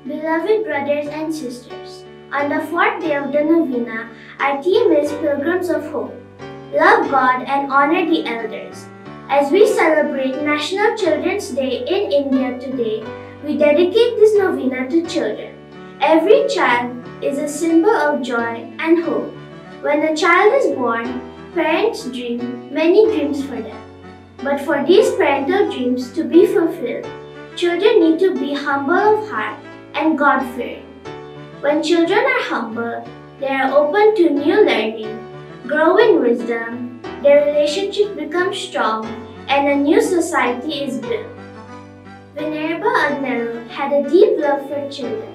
Beloved brothers and sisters, on the fourth day of the novena, our theme is Pilgrims of Hope. Love God and honor the elders. As we celebrate National Children's Day in India today, we dedicate this novena to children. Every child is a symbol of joy and hope. When a child is born, parents dream many dreams for them. But for these parental dreams to be fulfilled, children need to be humble of heart and God-fearing. When children are humble, they are open to new learning, grow in wisdom, their relationships become strong, and a new society is built. Venerable Agnelo had a deep love for children,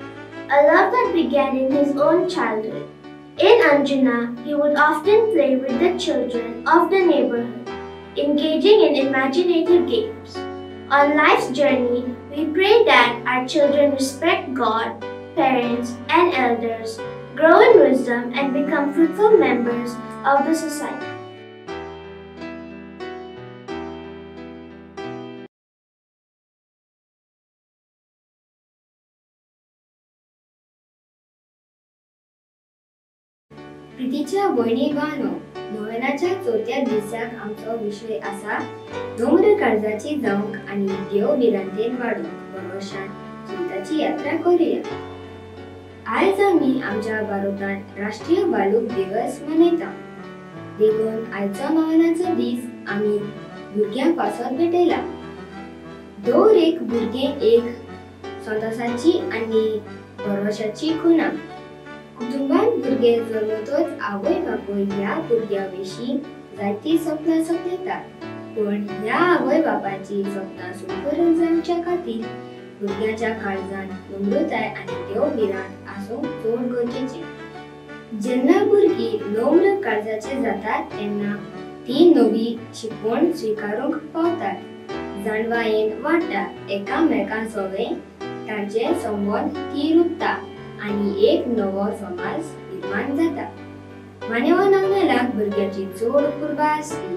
a love that began in his own childhood. In Anjuna, he would often play with the children of the neighborhood, engaging in imaginative games. On life's journey, we pray that our children respect God, parents, and elders, grow in wisdom, and become fruitful members of the society. प्रितीच्या भयणी भावांनो, नोवेनाच्या चवथ्या दिसाक आमचो विशय आसा नम्र काळजाची जावंक आनी देव भिरांतेन वाडूंक भरोशान जिविताची यात्रा करुया. आयज आमी आमच्या भारतांत राष्ट्रीय बालूक दिवस मनयता. देखून आयचो नोवेनाचो दीस आमी भुरग्यां पासत भेटयला. दर एक भुरगें एक संतोशाची आनी भरोशाची खुणा. कुटुंबांत भुरगे जल्मतच आवय बापूय ह्या भुरग्या विशीं जायतीं सपनां सपयतात, पूण ह्या आवय बापायची सपनां संपूर्ण जावच्या खातीर भुरग्याच्या काळजांत नम्रताय आनी देव भिरांत आसूंक चड गरजेचें. जेन्ना भुरगीं नम्र काळजाचीं जातात तेन्ना ती नवी शिकवण स्विकारूंक पावतात, जाणवायेन वाडटा, एकामेकां सवें तांचे संबंद थीर उरता आनी एक नवो समाज निर्माण जाता. मानेवान आंगणाक भुरग्याची चड कुरबा आसली.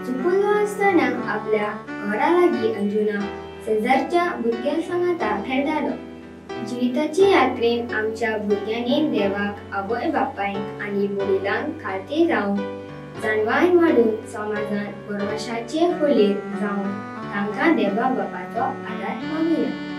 चुकलो आसतना आपल्या घरा लागीं अंजुना शेजारच्या भुरग्यां सांगाता खेळटालो. जिविताचे यात्रेन आमच्या भुरग्यांनी देवाक, आवय बापायक आनी वडिलांक खालती रावन जाणवायन वाडून समाजांत भरवशाचे फुलेर जावन तांकां देवा बापाचो आदार मागुया.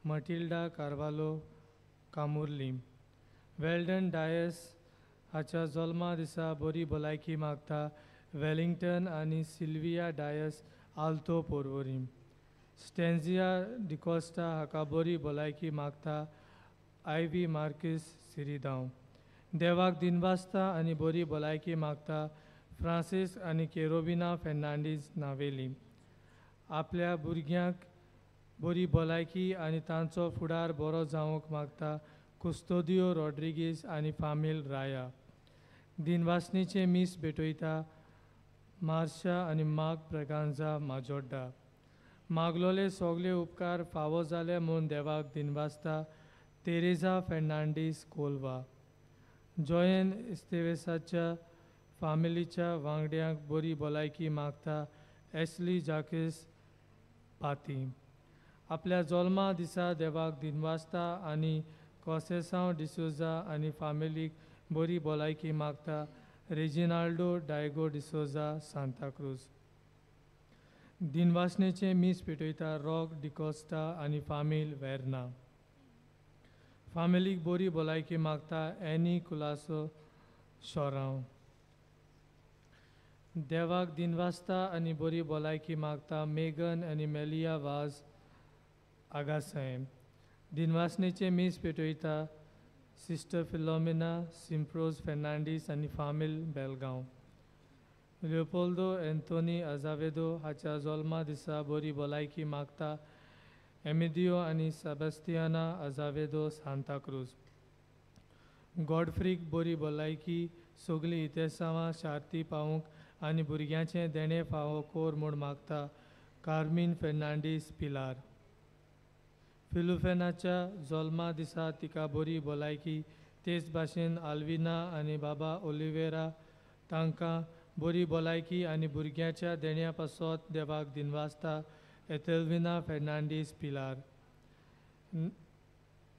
Matilda Carvalho, Camurlim. वेल्डन डायस हाच्या जल्मा दिसा बरी भलायकी मागता वेलिंग्टन आनी सिल्विया डायस आल्तो पोरवोरीम. स्टेन्जिया डिकोस्टा हाका बरी भलायकी मागता आयवी मार्किस सिरिदांव. देवाक दिनवासता आनी बरी भलायकी मागता फ्रांसीस आनी केरोबिना फेर्नांडीस नावेली. आपल्या भुरग्यांक बरी भलायकी आनी तांचो फुडार बरो जावंक मागता कुस्तोदियो रॉड्रिगीस आनी फामील राया. दिनवासनीचें मीस भेटयता मार्शा आनी माग ब्रगांजा माजोड्डा. मागलोले सगळे उपकार फावो जाले म्हूण देवाक दिनवासता तेरेजा फेर्नांडीस कोलवा. जॉयन इस्तेवेसाच्या फामिलीच्या वांगड्यांक बरी भलायकी मागता एस्ली जाकीस पाती. आपल्या जल्मा दिसा देवाक दिनवासता आनी कॉसेसांव डिसोजा आनी फामिलीक बरी भलायकी मागता रेजिनाल्डो डायगो डिसोजा सांताक्रूज. दिनवासनेचें मीस पेटयता रॉक डिकोस्टा आनी फामील वेर्ना. फामिलीक बरी भलायकी मागता एनी कुलासो शोरांव. देवाक दिनवासता आनी बरी भलायकी मागता मेगन आनी मेलिया वाज आगासायम. दिनवासनेचें मीस पेटयता सिस्टर फिलोमिना सिम्प्रोज फेर्नांडीस आनी फामील बेलगांव. लियोपोल्दो एंथोनी अजावेदो हाच्या जल्मा दिसा बरी भलायकी मागता एमिदियो आनी सेबास्तियाना अजावेदो सांताक्रूज. गॉडफ्रीक बरी भलायकी सगळीं इतेसांवां शार्ती पावूंक आनी भुरग्यांचें देणें फावो कोर म्हूण मागता कार्मीन फेर्नांडीस पिलार. फिलुफेनाच्या जल्मा दिसा तिका बरी भलायकी तेच भाशेन आल्विना आनी बाबा ओलिवेरा तांकां बरी भलायकी आनी भुरग्यांच्या देण्या पासत देवाक दिनवासता एथेल्विना फेर्नांडीस पिलार.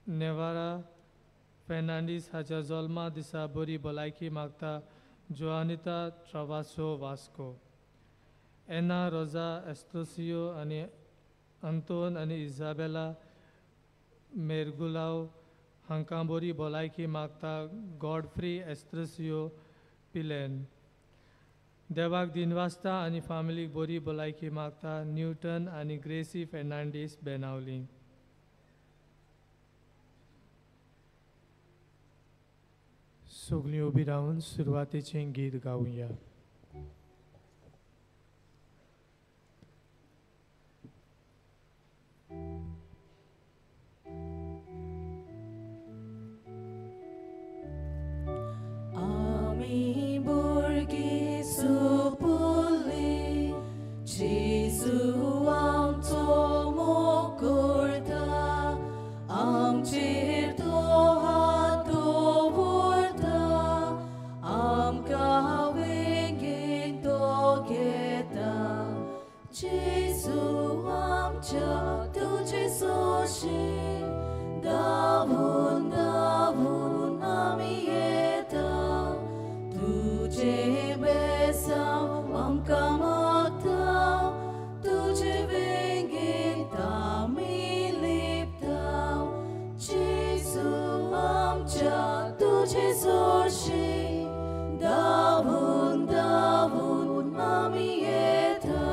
नेवारा फेर्नांडीस हाच्या जल्मा दिसा बरी भलायकी मागता जोआनिता ट्रावासो वास्को. एना रोजा एस्तोसियो आनी अंतोन आनी इजाबेला मेरगुलाव हांकां बरी भलायकी मागता गॉडफ्री एस्त्रसियो पिलेन. देवाक दिनवासता आनी फामिलीक बरी भलायकी मागता न्यूटन आनी ग्रेसी फेर्नांडीस बेनावली. सगळीं उबी रावन सुरवातेचें गीत गावया. आमी भुरगीं सुपुल्लीं जेजू आमचो मोग करता आमचेर तो हात दवरता आमकां वेंगेंत तो घेता जेजू आमच्या तुजे सोशी धांवून धांवून आमी येता तुजे बेसांव आमकां मागता तुजे वेंगेंत आमी लिपता जेजू आमच्या तुजे सोशी धांवून धांवून आमी येता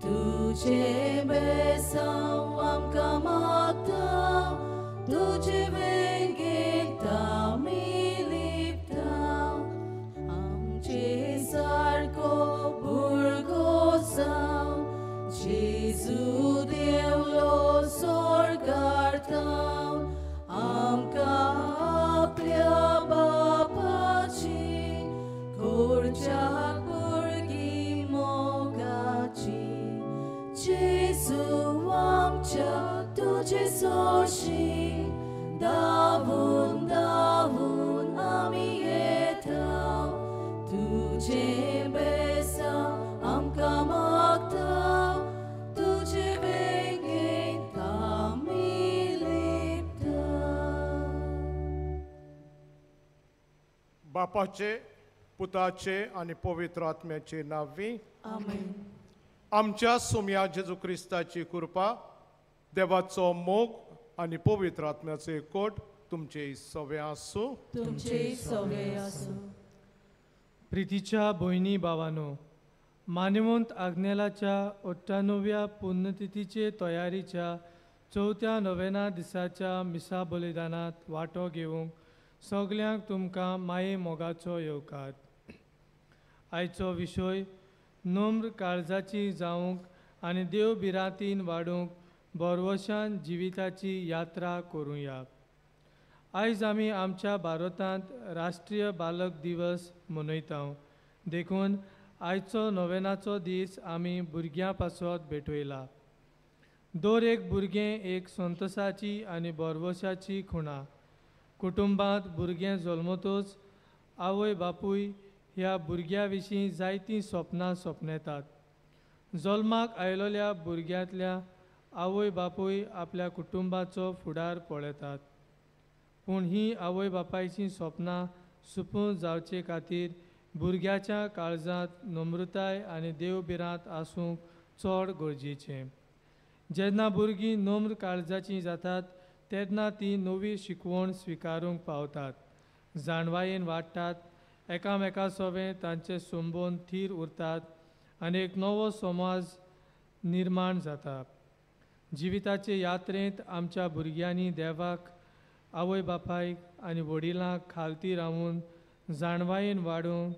तुजे बेसांव आमकां मागता तुजे वेंगेंत आमी लिपता आमचे सारको भुरगो जावन जेजू देंवलो स्वर्गार थावन आमकां आपल्या बापाची करच्याक भुरगीं मोगाची जेजू आमच्या तुजे सोशी धांवून धांवून आमी येता तुजे बेसांव आमकां मागता तुजे वेंगेंत आमी लिपता. बापाचे पुताचे आनी पवित्र आत्म्याचे नांवी आमेन. आमच्या सोम्या जेजू क्रिस्ताची कृपा देवाचो मोग आनी पवित्र आत्म्याचो एकवट तुमचे सवे आसूं. तुमचे सवे आसूं. प्रितीच्या भयणी भावानो, मानवंत आग्नेलाच्या 98व्या पुण्यतिथीचे तयारीच्या चवथ्या नोवेना दिसाच्या मिसा बलिदानांत वांटो घेवंक सगल्यांक तुमकां माये मोगाचो येवकार. आयचो विशय नम्र काळजाची जावंक आनी देव भिरांतीन वाडूंक भरवशान जिविताची यात्रा करुया. आयज आमी आमच्या भारतांत राष्ट्रीय बालक दिवस मनयता, देखून आयचो नोवेनाचो दीस आमी भुरग्यां पासत भेटयला. दर एक भुरगें एक संतोशाची आनी भरवशाची खुणा. कुटुंबांत भुरगें जल्मतच आवय बापूय ह्या भुरग्या विशीं जायतीं सपनां सपनेतात. जल्माक आयिल्ल्या भुरग्यांतल्या आवय बापूय आपल्या कुटुंबाचो फुडार पळयतात, पूण ही आवय बापायचीं सपनां सुपून जावचे खातीर भुरग्याच्या काळजांत नम्रताय आनी देव भिरांत आसूंक चड गरजेचें. जेन्ना भुरगीं नम्र काळजाचीं जातात तेन्ना तीं नवी शिकवण स्विकारूंक पावतात, जाणवायेन वाडटात, एकामेका सोवें तांचे संबंद थीर उरतात आनी एक नवो समाज निर्माण जाता. जिविताचे यात्रेंत आमच्या भुरग्यांनी देवाक, आवय बापायक आनी वडिलांक खालती रावून जाणवायेन वाडूंक,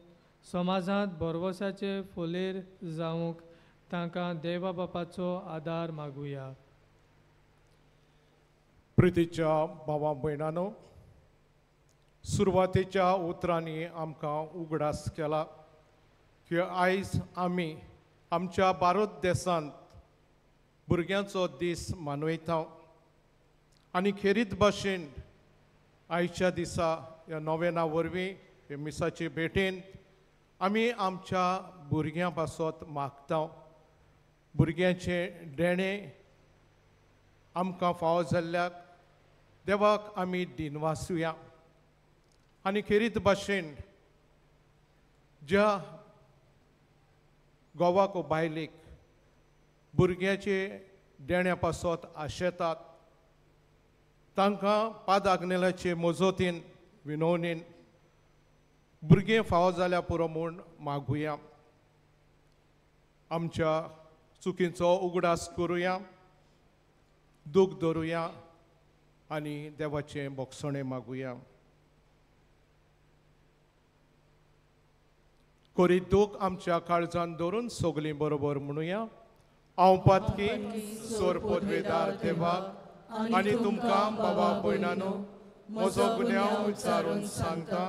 समाजांत भरवसाचे फोलेर जावंक तांकां देवा बापाचो आदार मागुया. प्रितीच्या भावा भयणानो, सुरवातेच्या उतरांनी आमकां उगडास केला की आयज आमी आमच्या भारत देशांत भुरग्यांचो दीस मनयता आनी खेरीत भाशेन आयच्या दिसा ह्या नोवेना वरवीं ह्या मिसाचे भेटेन आमी आमच्या भुरग्यां पासत मागता. भुरग्यांचें देणें आमकां फावो जाल्ल्याक देवाक आमी दिनवासुया आनी खेरीत भाशेन ज्या गोवाक बायलेक भुरग्याचे देण्या पासत आशेतात तांकां पाद आग्नेलाचे मजतीन विनवणीन भुरगें फावो जाल्यार पुरो म्हूण मागुया. आमच्या चुकींचो उगडास करुया, दूख धरुया आनी देवाचें भोगसणें मागुया. कोरी दूख आमच्या काळजान धरून सगलीं बरोबर म्हणुया. हांव पातकी सोर पदवेदार देवाक आनी तुमकां बाबा भयणानो म्हजो गुन्यांव विचारून सांगता,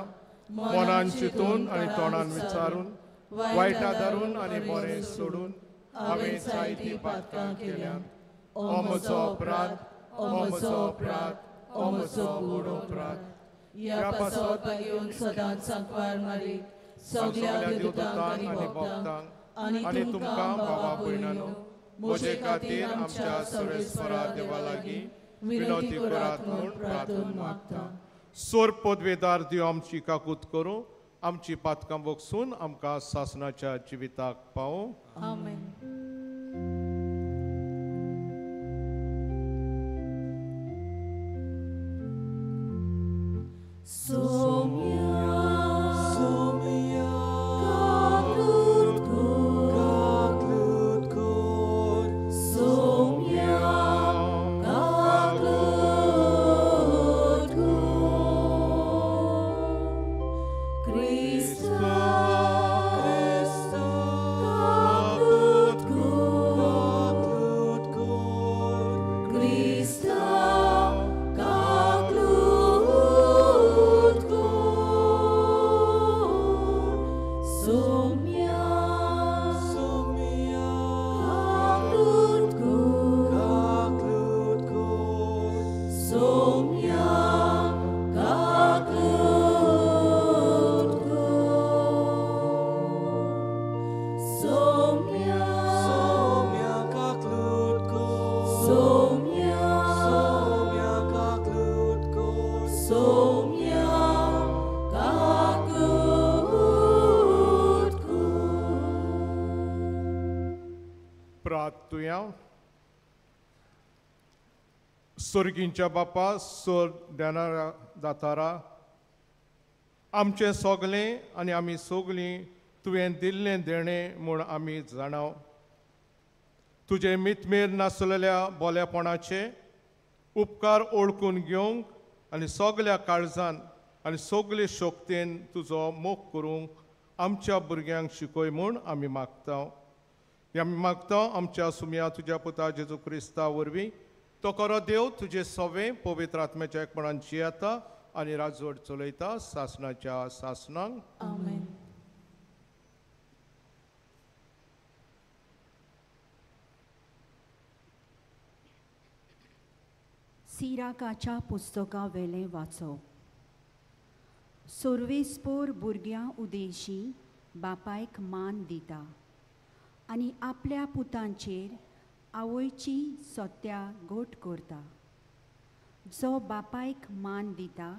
मनान चिंतून आनी तोंडान विचारून, वायटा धरून आनी बरें सोडून हांवें जायतीं पातकां केल्यांत. ओ म्हजो अपराध, ओ म्हजो अपराध, ओ म्हजो व्हड अपराध. ह्या पासत येवन सदांच सांकवार मारी सगल्या देवतांक आनी भक्तांक आनी तुमकां बाबा भयणानो म्हजे खातीर आमच्या सर्वेस्परा देवा लागीं विनवती करात म्हूण प्रार्थना मागता. सोर पदवेदार देव आमची काकूत करूं, आमची पातकां बगसून आमकां सासणाच्या जिविताक पावूं. आमेन. सोर्गींच्या बापा सोर देणारा दातारा आमचें सगळें आनी आमी सगळीं तुवें दिल्लें देणें म्हूण आमी जाणाव. तुजें मितमेर नासलेल्या बोल्यापणाचे उपकार ओळखून घेवंक आनी सगल्या काळजान आनी सगळे शक्तेन तुजो मोग करूंक आमच्या भुरग्यांक शिकय म्हूण आमी मागता. आमी मागता आमच्या सुमया तुज्या पुता जेजू क्रिस्ता वरवीं तो खरो देव तुजे सवे पवित्र आत्म्याच्या एकपणान जियेता आनी राजवट चलयता सासणाच्या सासणांक. आमेन. सिराकाच्या पुस्तका वेलें वाचप. सोर्वेस्पोर भुरग्यां उदेशी बापायक मान दिता आनी आपल्या पुतांचेर आवयची सत्या गोट करता. जो बापायक मान दिता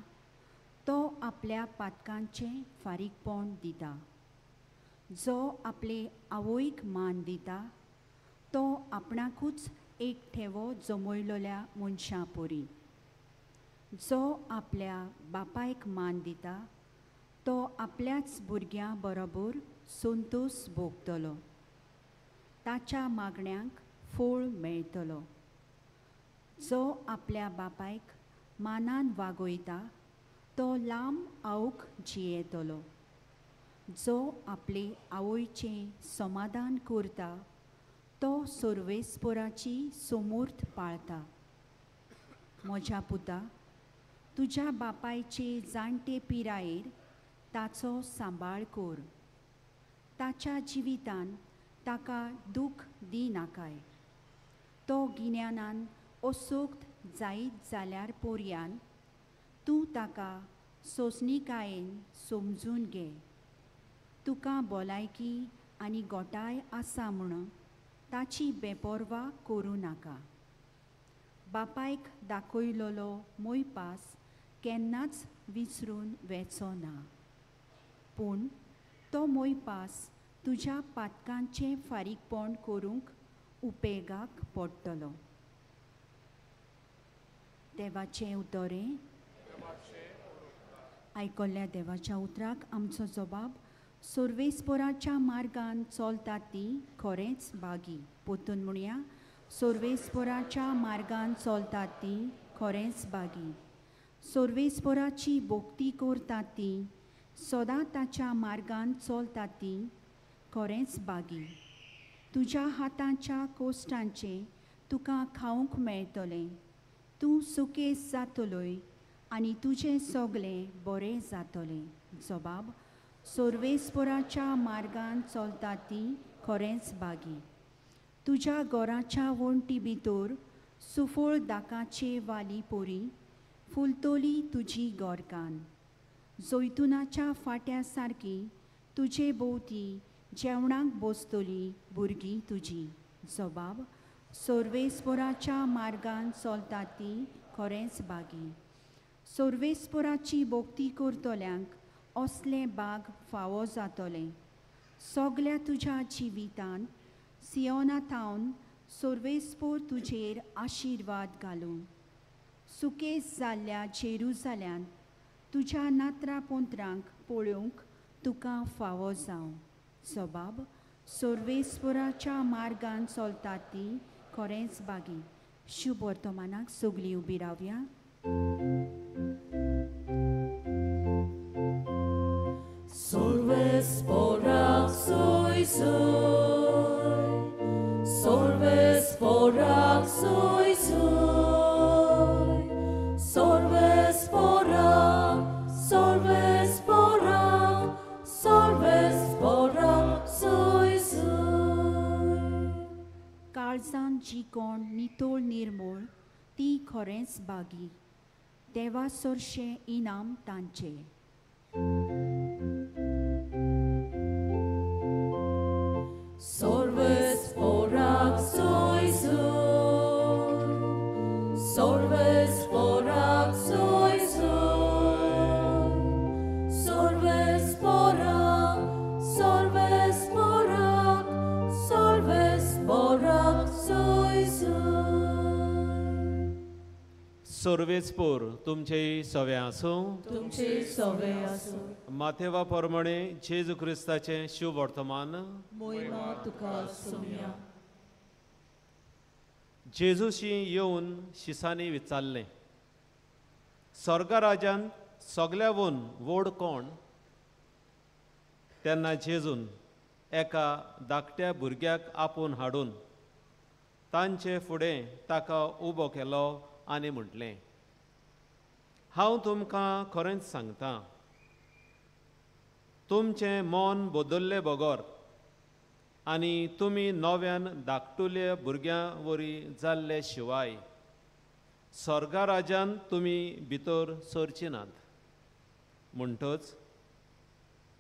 तो आपल्या पातकांचें फारीकपण दिता. जो आपले आवयक मान दिता तो आपणाकूच एक ठेवो जमयलोल्या मनशां परी. जो आपल्या बापायक मान दिता तो आपल्याच भुरग्यां बरोबर संतोश भोगतलो. ताच्या मागण्यांक फळ मेळटलो. जो आपल्या बापायक मानान वागयता तो लांब आवक जियेतलो. जो आपले आवयचें समाधान करता तो सर्वेस्पोराची सोमूर्त पाळता. म्हज्या पुता, तुज्या बापायचे जाणटे पिरायेर ताचो सांबाळ कर. ताच्या जिवितान ताका दूख दिनाकाय. तो गिन्यानान असोक्त जायत जाल्यार पोरयान तूं ताका सोंसणीकायेन समजून घे. तुका भलायकी आनी गोटाय आसा म्हूण ताची बेपर्वा करूं नाका. बापायक दाखयलोलो मोयपास केन्नाच विसरून वेचो ना, पूण तो मोयपास तुज्या पातकांचें फारीकपण करूंक उपेगाक पडटलो. देवाचें उतरें आयकल्ल्या देवाच्या उतराक आमचो जबाब. सोर्वेस्पोराच्या मार्गान चलता ती खरेंच बागी. पोतून म्हणया, सोर्वेस्पोराच्या मार्गान चलता ती खरेंच बागी. सोर्वेस्पोराची भोक्ती करता ती सदां ताच्या मार्गान चलता ती खरेंच बागी. तुज्या हाताच्या कोश्टांचें तुका खावंक मेळटलें. तूं सुकेस जातलोय आनी तुजें सगळें बरें जातलें. जबाब सोर्वेस्पोराच्या मार्गान चलता ती खरेंच बागी. तुज्या घराच्या वण्टी भितर सुफळ दाकाचे वाली पोरी फुलतोली तुजी गोरकान. जैतुनाच्या फाट्या सारकी तुजे भोंवती जेवणाक बसतली भुरगीं तुजी. जबाब सोर्वेस्पोराच्या मार्गान चलता ती खरेंच बागी. सोर्वेस्पोराची भोक्ती करतल्यांक असलें बाग फावो जातलें. सगल्या तुज्या जिवितान सियोना थावन सोर्वेस्पोर तुजेर आशिर्वाद घालूं. सुकेस जाल्ल्या जेरुजाल्यांत तुज्या नात्रा पोंत्रांक पळोवंक तुका फावो जावं. जबाब सोर्वेस्पोराच्या मार्गान चलता ती खरेंच बागी. शुभ वर्तमानाक सगळीं उबी रावया. Sorvesporak soy soy, sorvesporak soy soy, sorvesporak, sorvesporak, sorvesporak soy soy. काळजान जी कोण नितोळ निर्मोळ ती खरेंच बागी. देवा सरशें इनाम तांचें. Sorvesporak soy soy, sorvesporak soy soy, sorvesporak, sorvesporak, sorvesporak soy soy. सर्वेस्पोर तुमचेय सवे आसूं। तुमचे सवे आसूं। माथेवा प्रमाणे जेजू क्रिस्ताचें शुभ वर्तमान। मोहिमा तुका सोम्या। जेजूशी येवन शिसांनी विचारलें, स्वर्गराजान सगल्यावून व्हड कोण? तेन्ना जेजून एका धाकट्या भुरग्याक आपोवन हाडून तांचे फुडें ताका उबो केलो आनी म्हटलें, हांव तुमकां खरेंच सांगता, तुमचें मन बदल्ले बगर आनी तुमी नव्यान धाकटुले भुरग्यां वरी जाल्ले शिवाय स्वर्गराजान तुमी भितर सरची नात। म्हणटच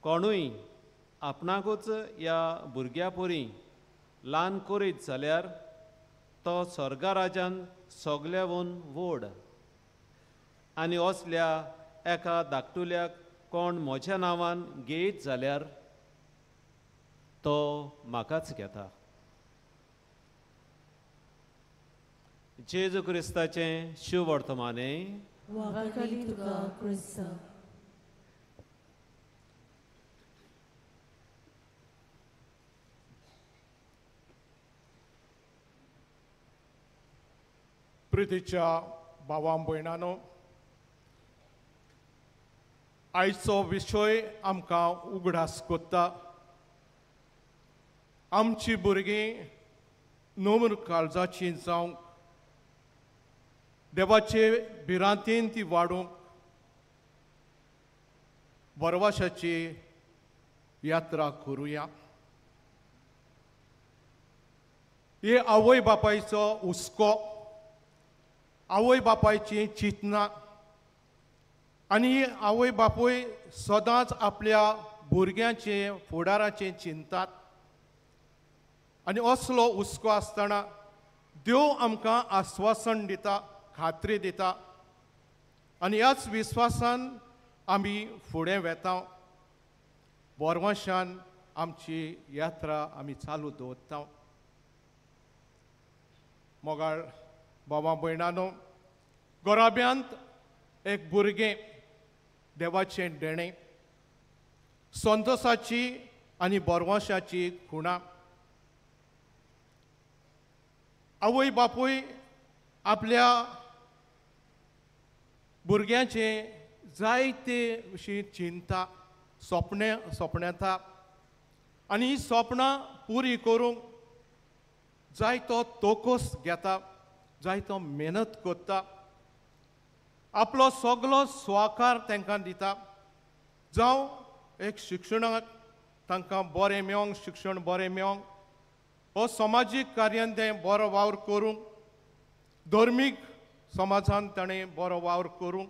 कोणूय आपणाकूच ह्या भुरग्या परी ल्हान करीत जाल्यार तो स्वर्गराजान सगल्यावून व्हड। आनी असल्या एका धाकटुल्याक कोण म्हज्या नांवान घेयत जाल्यार तो म्हाकाच घेता। जेजू क्रिस्ताचें शुभ वर्तमाने। प्रितीच्या भावां भयणानो, आयचो विशय आमकां उगडास कोत्ता। आमची भुरगीं नम्र काळजाची जावंक, देवाचे भिरांतेन ती वाडूंक बरवाशाची यात्रा करुया। हे आवय बापायचो हुस्को, आवय बापायची चिंतना आनी आवय बापूय सदांच आपल्या भुरग्यांचे फुडाराचें चिंतात आनी असलो हुस्को आसतना देव आमकां आस्वासन दिता, खात्री दिता आनी ह्याच विस्वासान आमी फुडें वेता। बोरवाशान आमची यात्रा आमी चालू दवरता। मोगाळ बाबा भयणानो, गोराब्यांत एक भुरगें देवाचें देणें, संतोसाची आनी बोरवाशाची खुणा। आवय बापूय आपल्या भुरग्यांचे जायते अशी चिंता सपने सपनेता आनी ही सपनां पुरी करूंक जायतो तोकोस घेता, जायतो मेहनत करता, आपलो सगलो स्वाकार तांकां दिता। जावं एक शिक्षणाक तांकां बरें मेळोंक, शिक्षण बरें मेळोंक, हो समाजीक कार्यान तें बरो वावर करूंक, धर्मीक समाजान ताणें बरो वावर करूंक,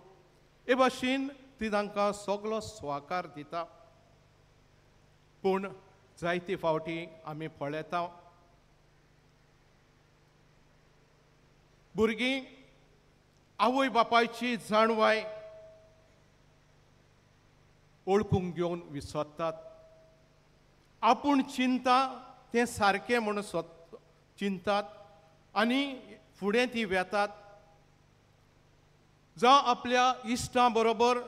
हे भाशेन ती तांकां सगलो स्वाकार दिता। पूण जायते फावटी आमी पळयता भुरगीं आवय बापायची जाणवाय ओळखूंक घेवन विसरतात। आपूण चिंता तें सारकें म्हणून चिंतात आनी फुडें ती वेतात। जावं आपल्या इश्टां बरोबर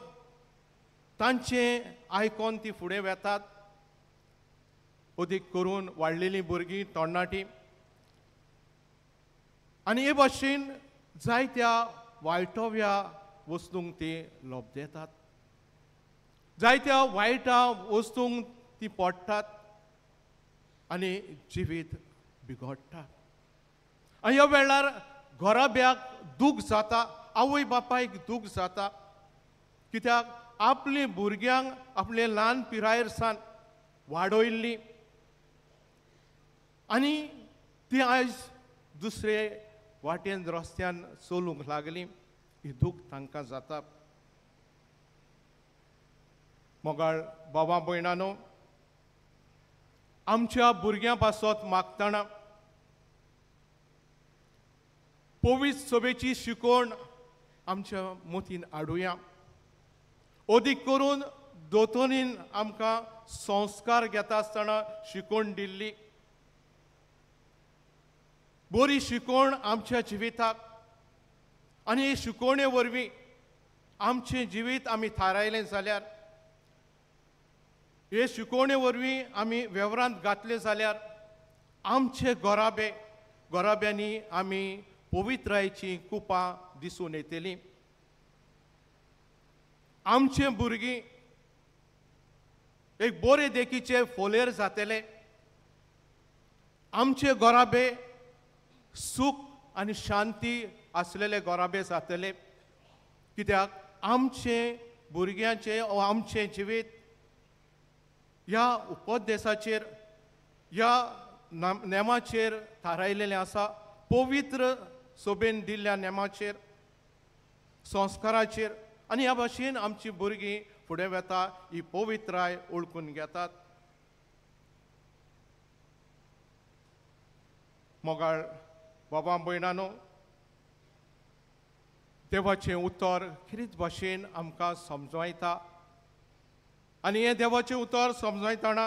तांचें आयकोन ती फुडें वेतात। अदीक करून वाडलेलीं भुरगीं तरणाटीं आनी हे भाशेन जायत्या वायटव्या वस्तूंक ती लोबदेतात, जायत्या वायटा वस्तूंक ती पडटात आनी जिवीत बिगडटा। आनी ह्या वेळार घराब्याक दूख जाता, आवय बापायक दूख जाता, कित्याक आपली भुरग्यांक आपले ल्हान पिरायेर सावन वाडयल्ली आनी ती आयज दुसरे वाटेन रस्त्यान चलूंक लागली, ही दूख तांकां जाता। मोगाळ बाबा भयणानो, आमच्या भुरग्यां पासत मागतना पवित्र सभेची शिकवण आमच्या मतीन हाडुया। अदीक करून दोतोनीन आमकां संस्कार घेता आसतना शिकवण दिल्ली बरी शिकवण आमच्या जिविताक आनी हे शिकोवणे वरवीं आमचें जिवीत आमी थारायलें जाल्यार, हे शिकोवणे वरवीं आमी वेव्हारांत घातले जाल्यार आमचे गोराबे गोराब्यांनी आमी पवित्रायेचीं कुपां दिसून येतलीं. आमचे भुरगीं एक बरे देखीचे फोलेर जातले. आमचे गोराबे सूख आनी शांती आसलेले गोराबे जातले. कित्याक आमचे भुरग्यांचें वा आमचें जिवीत ह्या उपदेसाचेर, ह्या नेमाचेर थारायलेलें आसा, पवित्र सोबेन दिल्ल्या नेमाचेर, संस्काराचेर. आनी ह्या भाशेन आमची भुरगीं फुडें वता, ही पवित्राय ओळखून घेतात. मोगाळ बाबा भयणानो, देवाचें उतर खेरीत भाशेन आमकां समजायता आनी हें देवाचें उतर समजायतना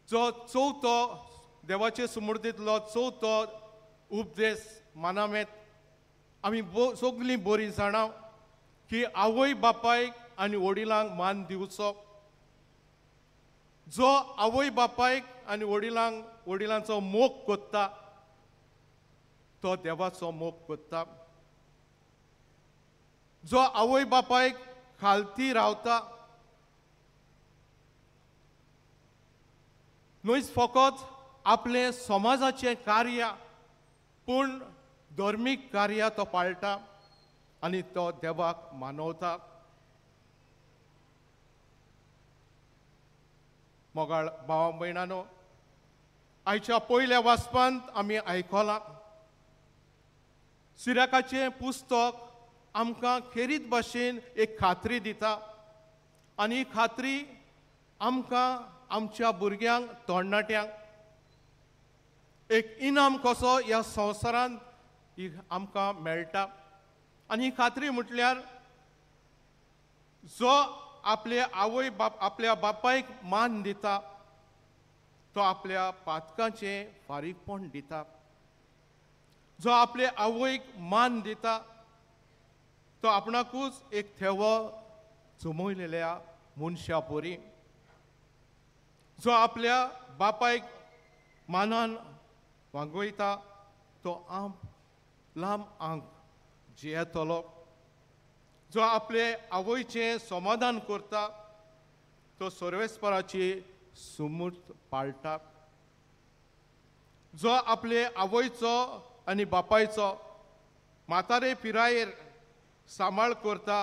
जो चवथो देवाचे समृद्धींतलो चवथो उपदेश मानामेत आमी सगळीं बरीं जाणां की आवय बापायक आनी वडिलांक मान दिवचो. जो आवय बापायक आनी वडिलांक वडिलांचो मोग करता तो देवाचो मोग करता. जो आवय बापायक खालती रावता न्हयच फकत आपलें समाजाचें कार्य पूण धर्मीक कार्य तो पाळटा आनी तो देवाक मानवता. मोगाळ भावा भयणानो, आयच्या पयल्या वाचपांत आमी आयकलां सिराकाचें पुस्तक आमकां खेरीत भाशेन एक खात्री दिता आनी ही खात्री आमकां आमच्या भुरग्यांक तरणाट्यांक एक इनाम कसो ह्या संवसारांत ही आमकां मेळटा. आनी ही खात्री म्हटल्यार जो आपले आवय बाप आपल्या बापायक मान दिता तो आपल्या पातकाचें फारीकपण दिता. जो आपले आवयक मान दिता तो आपणाकूच एक थेवो जमयलेल्या मनशा परी. जो आपल्या बापायक मानान वागयता तो आम लांब आंक जियेतलो. जो आपले आवयचें समाधान करता तो सर्वेस्पराची सुमूर्त पाळटा. जो आपले आवयचो आनी बापायचो म्हातारे पिरायेर सांबाळ करता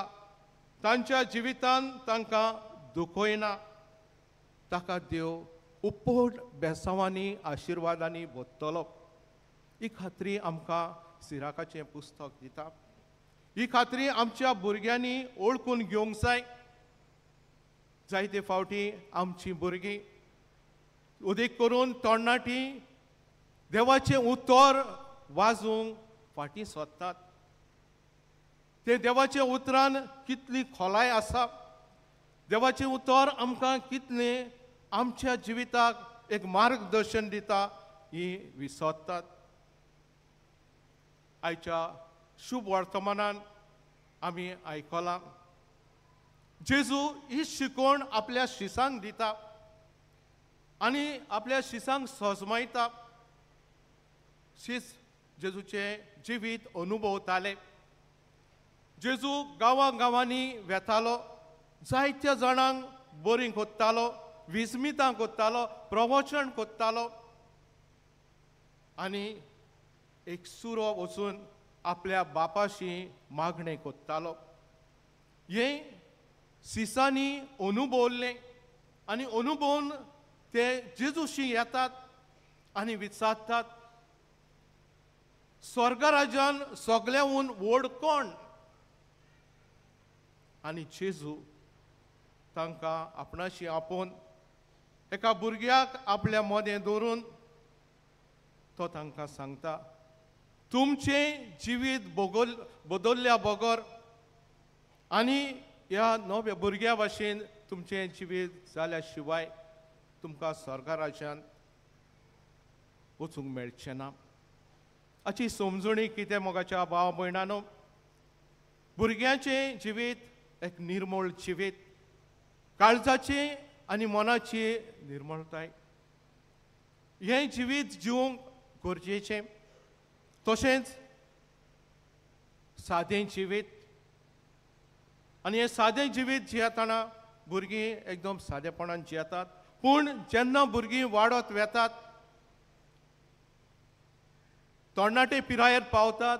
तांच्या जिवितान तांकां दुखयना ताका देव उपट बेसांवांनी आशिर्वादांनी भरतलो. ही खात्री आमकां सिराकाचें पुस्तक दिता. ही खात्री आमच्या भुरग्यांनी ओळखून घेवंक जाय. जायते फावटी आमची भुरगीं उदीक करून तरणाटी देवाचें उतर वाजूंक फाटीं सोदतात. ते देवाच्या उतरान कितली खोलाय आसा, देवाचें उतर आमकां कितलें आमच्या जिविताक एक मार्गदर्शन दिता ही विसरतात. आयच्या शुभ वर्तमानान आमी आयकलां जेजू ही शिकवण आपल्या शिसांक दिता आनी आपल्या शिसांक सजमायता. शीस जेजूचें जिवीत अनुभवताले. जेजू गांवां गांवांनी वेतालो, जायत्या जाणांक बरीं कोत्तालो, विस्मितां कोत्तालो, प्रवचन कोत्तालो आनी एक सुरो वचून आपल्या बापाशी मागणें कोत्तालो. हें सिसांनी अनुभवलें आनी अनुभवून ते जेजूशी येतात आनी विचारतात, स्वर्गराजान सगळ्याहून व्हड कोण? आनी जेजू तांकां आपणाशी आपोवन एका भुरग्याक आपल्या मदें दवरून तो तांकां सांगता, तुमचें जिवीत बदल्ल्या बगर आनी ह्या नव्या भुरग्या भाशेन तुमचें जिवीत जाल्या शिवाय तुमकां स्वर्गराज्यान वचूंक मेळचें ना. हाची समजणी कितें मोगाच्या भाव भयणानो? भुरग्यांचें जिवीत एक निर्मळ जिवीत, काळजाचें आनी मनाची निर्मळताय, हें जिवीत जिवंक गरजेचें. तशेंच सादें जिवीत, आनी हें सादें जिवीत जियेतना भुरगीं एकदम सादेपणान जियेतात. पूण जेन्ना भुरगीं वाडत वेतात, तरणाटे पिरायेर पावतात,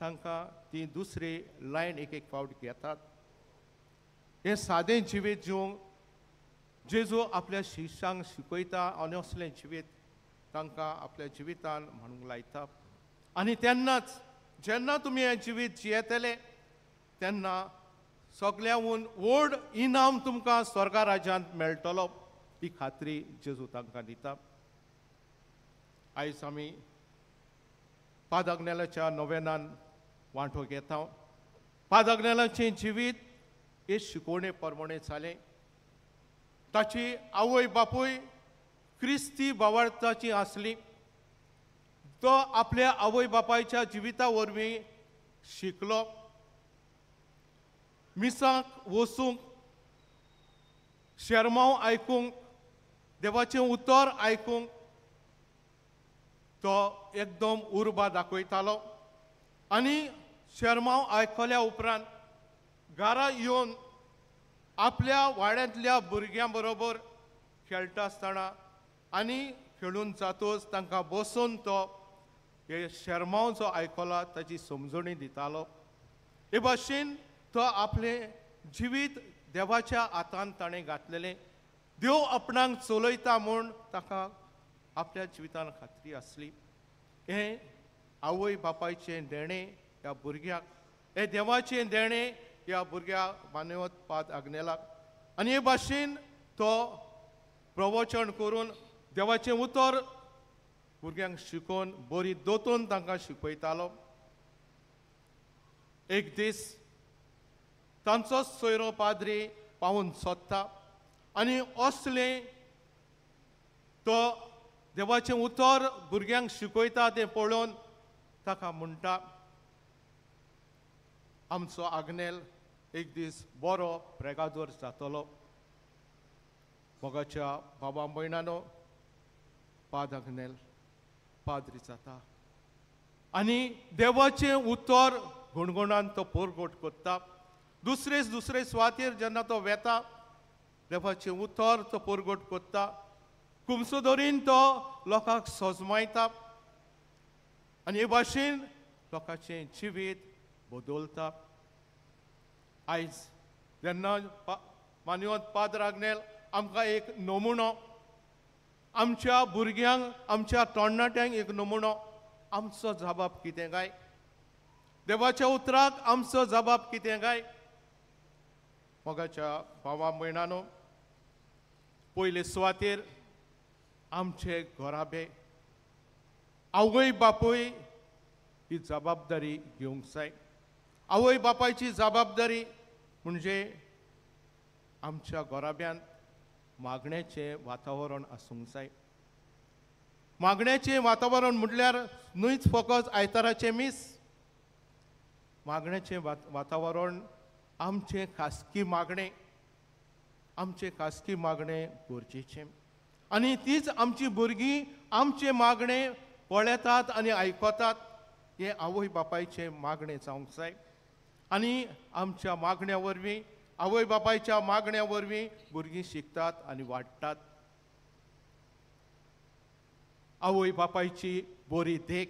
तांकां ती दुसरी लायन एक एक फावट घेतात. हें सादें जिवीत जिवंक जेजू आपल्या शिश्यांक शिकयता आनी असलें जिवीत तांकां आपल्या जिवितान म्हणूंक लायता. आनी तेन्नाच जेन्ना तुमी हें जिवीत जियेतले तेन्ना सगळ्यांहून व्हड इनाम तुमकां स्वर्गा राज्यांत मेळटलो, ही खात्री जेजू तांकां दिता. आयज आमी पाद आग्नेलाच्या नोवेनान वांटो घेता. पाद आग्नेलाचें जिवीत हे शिकवणे प्रमाणे जालें. ताची आवय बापूय क्रिस्ती भावार्थाची आसली. तो आपल्या आवय बापायच्या जिविता वरवीं शिकलो. मिसाक वचूंक, शेरमांव आयकूंक, देवाचें उतर आयकूंक तो एकदम उर्बा दाखयतालो. आनी शेरमांव आयकल्या उपरांत घरा येवन आपल्या वाड्यांतल्या भुरग्यां बरोबर खेळटा आसतना आनी खेळून जातूच तांकां बसून तो हे शेरमांव जो आयकला ताची समजणी दितालो. हे भाशेन तो आपलें जिवीत देवाच्या हातान ताणें घातलेलें. देव आपणाक चलयता म्हूण ताका आपल्या जिवितान खात्री आसली. हें आवय बापायचें देणें ह्या भुरग्याक, हें देवाचें देणें ह्या भुरग्याक मानवत पाद आग्नेलाक. आनी हे भाशेन तो प्रवचन करून देवाचें उतर भुरग्यांक शिकोवन बरी दोतोन तांकां शिकयतालो. एक दीस तांचोच सोयरो पाद्री पावून सोदता आनी असलें तो देवाचें उतर भुरग्यांक शिकयता तें पळोवन ताका म्हणटा, आमचो आग्नेल एक दीस बरो प्रेगादोर जातलो. मोगाच्या बाबा भयणानो, पाद आग्नेल पाद्री जाता आनी देवाचें उतर गुणगुणान तो पोरगोट करता. दुसरे दुसरे सुवातेर जेन्ना तो वेता देवाचें उतर तो पोरगोट करता. कुमसोदोरीन तो लोकांक सजमायता आनी हे भाशेन लोकांचें जिवीत बदलता. आयज जेन्ना मानवत पाद्र आग्नेल आमकां एक नमुनो, आमच्या भुरग्यांक, आमच्या तरणाट्यांक एक नमुनो, आमचो जबाब कितें काय, देवाच्या उतराक आमचो जबाब कितें काय. मोगाच्या भावा भयणानो, पयले सुवातेर आमचे घराबे आवय बापूय ही जबाबदारी घेवंक जाय. आवय बापायची जबाबदारी म्हणजे आमच्या घराब्यांत मागण्याचें वातावरण आसूंक जाय. मागण्याचें वातावरण म्हटल्यार न्हूच फकत आयताराचें मीस. मागण्याचें वातावरण आमचें खासगी मागणें, आमचें खासगी मागणें गरजेचें. आनी तीच आमची भुरगीं आमचें मागणें पळयतात आनी आयकतात. हें आवय बापायचें मागणें जावंक जाय. आनी आमच्या मागण्या वरवीं, आवय बापायच्या मागण्या वरवीं भुरगीं शिकतात आनी वाडटात. आवय बापायची बरी देख,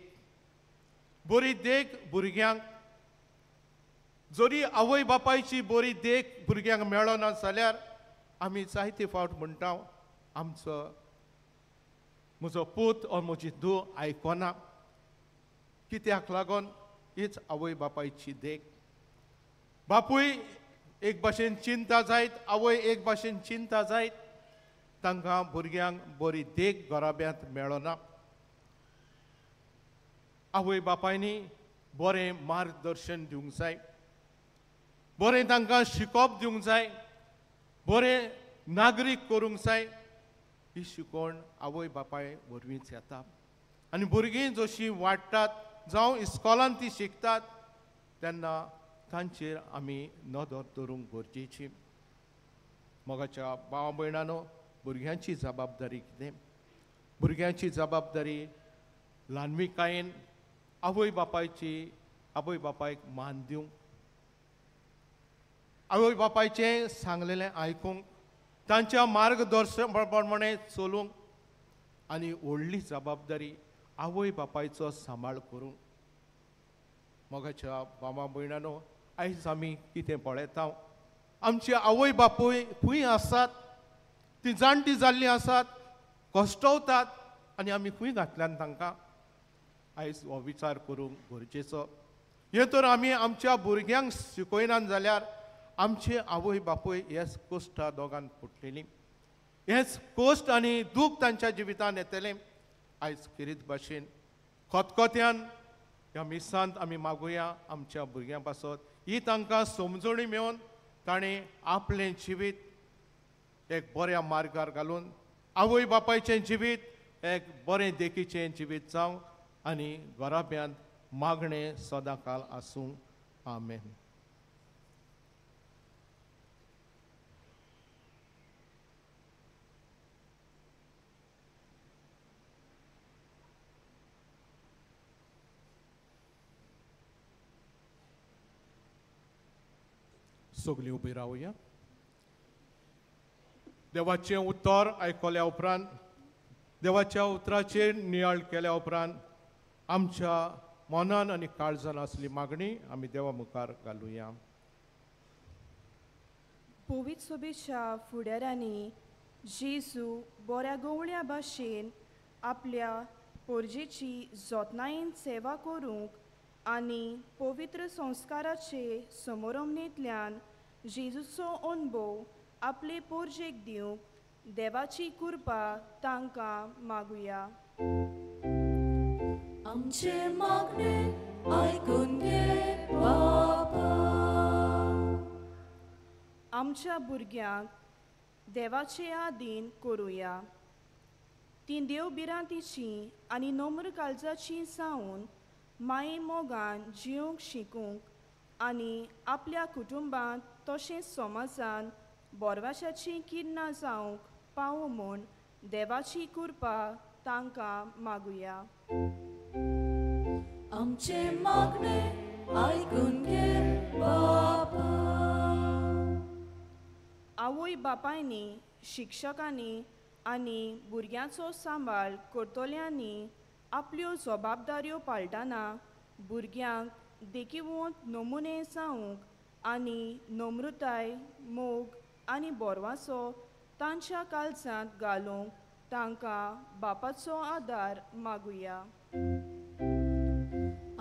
बरी देख भुरग्यांक. जरी आवय बापायची बरी देख भुरग्यांक मेळना जाल्यार आमी जायते फावट म्हणटा, आमचो म्हजो पूत ओ म्हजी धूव आयकना. कित्याक लागून? हीच आवय बापायची देख. बापूय एक भाशेन चिंता जायत, आवय एक भाशेन चिंता जायत, तांकां भुरग्यांक बरी देख घराब्यांत मेळना. आवय बापायनी बरें मार्गदर्शन दिवंक जाय, बरें तांकां शिकोवप दिवंक जाय, बरें नागरीक करूंक जाय. ही शिकवण आवय बापाय वरवींच येता. आनी भुरगीं जशीं वाडटात जावं इस्कॉलान ती शिकतात तेन्ना तांचेर आमी नदर दवरूंक गरजेची. मोगाच्या भावा भयणानो, भुरग्यांची जबाबदारी कितें? भुरग्यांची जबाबदारी ल्हानविकायेन आवय बापायची, आवय बापायक मान दिवंक, आवय बापायचें सांगलेलें आयकूंक, तांच्या मार्गदर्शन प्रमाणे चलूंक आनी व्हडली जबाबदारी आवय बापायचो सांबाळ करूंक. मोगाच्या बाबा भयणानो, आयज आमी कितें पळयता? आमची आवय बापूय खंय आसात? ती जाणटी जाल्लीं आसात, कश्टवतात आनी आमी खंय घातल्यान तांकां? आयज हो विचार करूंक गरजेचो. हें तर आमी आमच्या भुरग्यांक शिकयनात जाल्यार आमचे आवय बापूय हेच कश्टां दोगान पडलेलीं, हेच कश्ट आनी दूख तांच्या जिवितान येतलें. आयज खेरीत भाशेन खतखत्यान ह्या मिसांत आमी मागुया आमच्या भुरग्यां पासत ही तांकां समजणी मेळोवन ताणें आपलें जिवीत एक बऱ्या मार्गार घालून आवय बापायचें जिवीत एक बरें देखीचें जिवीत जावं आनी घराब्यांत मागणें सदांकाल आसूं. आमेन. सगळीं उबी रावया. देवाचें उतर आयकल्या उपरांत, देवाच्या उतराचेर नियाळ केल्या उपरांत आमच्या मनान आनी काळजान आसली मागणी आमी देवा मुखार घालुया. पवित्र सभेच्या फुडाऱ्यांनी जेजू बऱ्या गवळ्या भाशेन आपल्या पोरजेची जतनायेन सेवा करूंक आनी पवित्र संस्काराचे समोरमणेंतल्यान जेजूचो अणभव आपले पोरजेक दिवंक देवाची कृपा तांकां मागुया. आमचे मागणे आयकून घे बाबा. आमच्या भुरग्यांक देवाचे आदीन करुया. तीं देव भिरांतीची आनी नम्र काळजाची जावन माये मोगान जिवंक शिकूंक आनी आपल्या कुटुंबांत तशेंच समाजान बोरवाशाचीं किरणां जावंक पावो म्हूण देवाची कृपा तांकां मागुया. आमचे मागणे आयकून घे बाबा. आवय बापायनी, शिक्षकांनी आनी भुरग्यांचो सांबाळ करतल्यांनी आपल्यो जबाबदाऱ्यो पाळटना भुरग्यांक देखिवंत नमुने जावंक आनी नम्रताय, मोग आनी बोरवाचो तांच्या काळजांत घालूंक तांकां बापाचो आदार मागुया.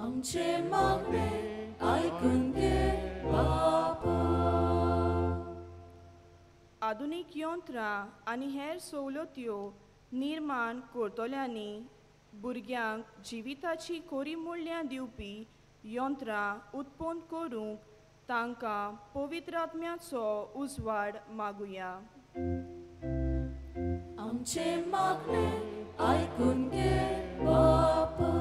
आमचे मागणे आयकून घे बाबा. आधुनीक यंत्रां आनी हेर सवलत्यो निर्माण करतल्यांनी भुरग्यांक जिविताची कोरी मूल्यां दिवपी यंत्रां उत्पन्न करूंक तांकां पवित्र आत्म्याचो उजवाड मागुया. आमचे मागणे आयकून घे बाबा.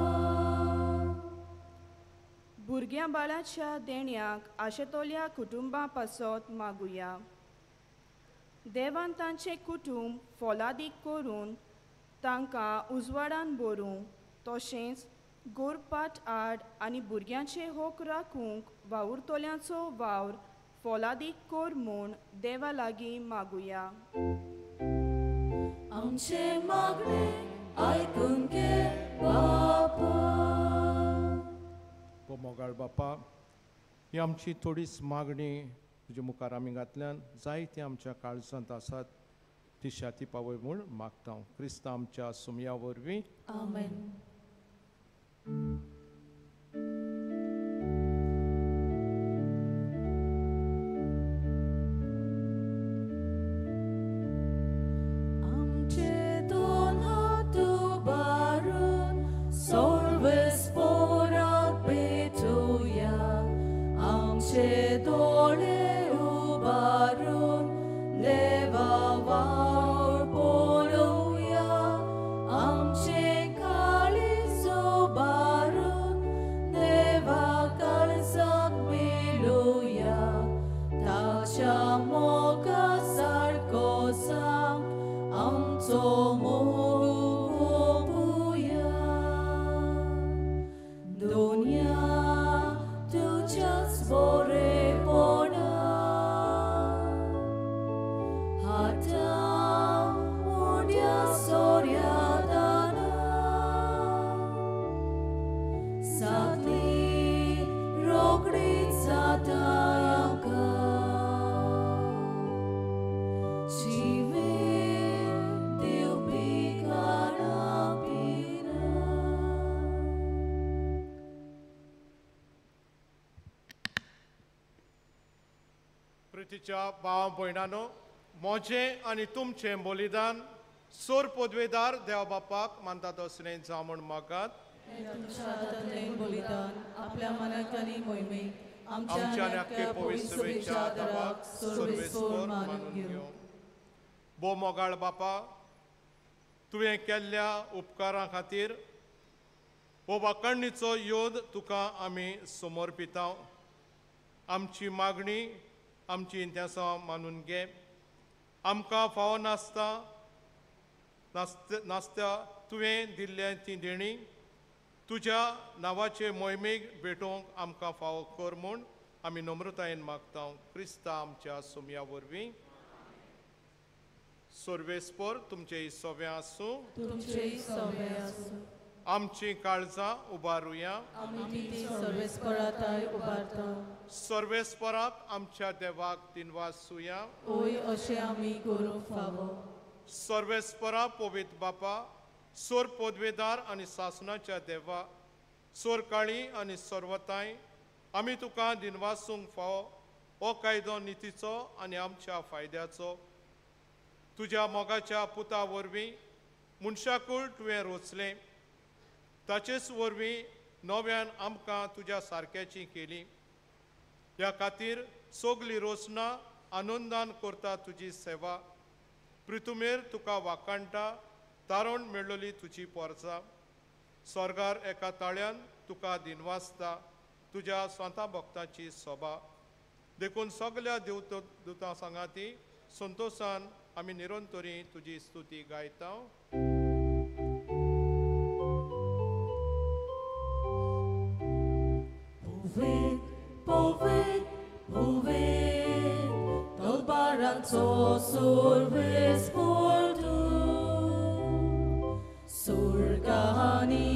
भुरग्यां बाळाच्या देण्याक आशेतल्या कुटुंबां पासत मागुया. देवान तांचें कुटुंब फोलादीक करून तांकां उजवाडान भरूं, तशेंच गोरपाट आड आनी भुरग्यांचे हक राखूंक वावुरतल्यांचो वावर फोलादीक कर म्हूण देवा लागीं मागुया. आमचे मागणे आयकून घे बाबा. मोगाळ बापा, ही आमची थोडीच मागणी तुजे मुखार आमी घातल्यान जायती आमच्या काळजांत आसात ती शाती पावय म्हूण मागता. क्रिस्तांव आमच्या सुमया वरवीं. आमेन. आमचे दोन हात उबारून सर्वेस्पोराक भेटुया. आमचे दोळे उबारून देवा वावर पळोवया. आमचे काळीज प्रितीच्या भाव भयणानो, म्हजें आनी तुमचें बलिदान सोर पदवेदार देव बापाक मानता तसलें जावं म्हूण मागात. तुमच्या हातांतलें बलिदान आपल्या मनाक आनी मोहिमेक आमच्या आनी पवित्र सभेच्या आदाराक सर्वेस्पर मानून घेवं. भोव मोगाळ बापा, तुवें केल्ल्या उपकारां खातीर हो वाकणीचो योद तुका आमी समर्पिता. आमची मागणी, आमची इंत्यासां मानून घे. आमकां फावो नासता नासता तुवें दिल्ल्या ती देणी तुज्या नांवाचे मोहिमेक भेटोवंक आमकां फावो कर म्हूण आमी नम्रतायेन मागता क्रिस्ता आमच्या सुमया वरवीं. सर्वेस्पर तुमचें सव्या आसूं, तुमचें सव्या आसूं. आमची काळजां उबारुया, सर्वेस्पराक आमच्या देवाक दिनवासुया. ओय अशें आमी करूंक फावो. सर्वेस्परा पवित्र बापा, सोर पदवेदार आनी सासणाच्या देवा, सोर काळी आनी सर्वताय, आमी तुका दिनवासूंक फावो हो कायदो नितीचो आनी आमच्या फायद्याचो. तुज्या मोगाच्या पुता वरवीं मनशाकूळ तुवें रोचलें, ताचेच वरवीं नव्यान आमकां तुज्या सारक्याची केली. ह्या खातीर सगली रोचना आनंदान करता तुजी सेवा. प्रितुमेर तुका वाकाणटा, तारण मेळ्ळली तुजी पोरसा. स्वर्गार एका ताळ्यान तुका दिनवासता तुज्या स्वता भक्ताची सोबा. देखून सगल्या देवदूतां सांगाती संतोशान आमी निरंतरी तुजी स्तुती गायता. Povet, povet, tolbaranco survespor tu, surgani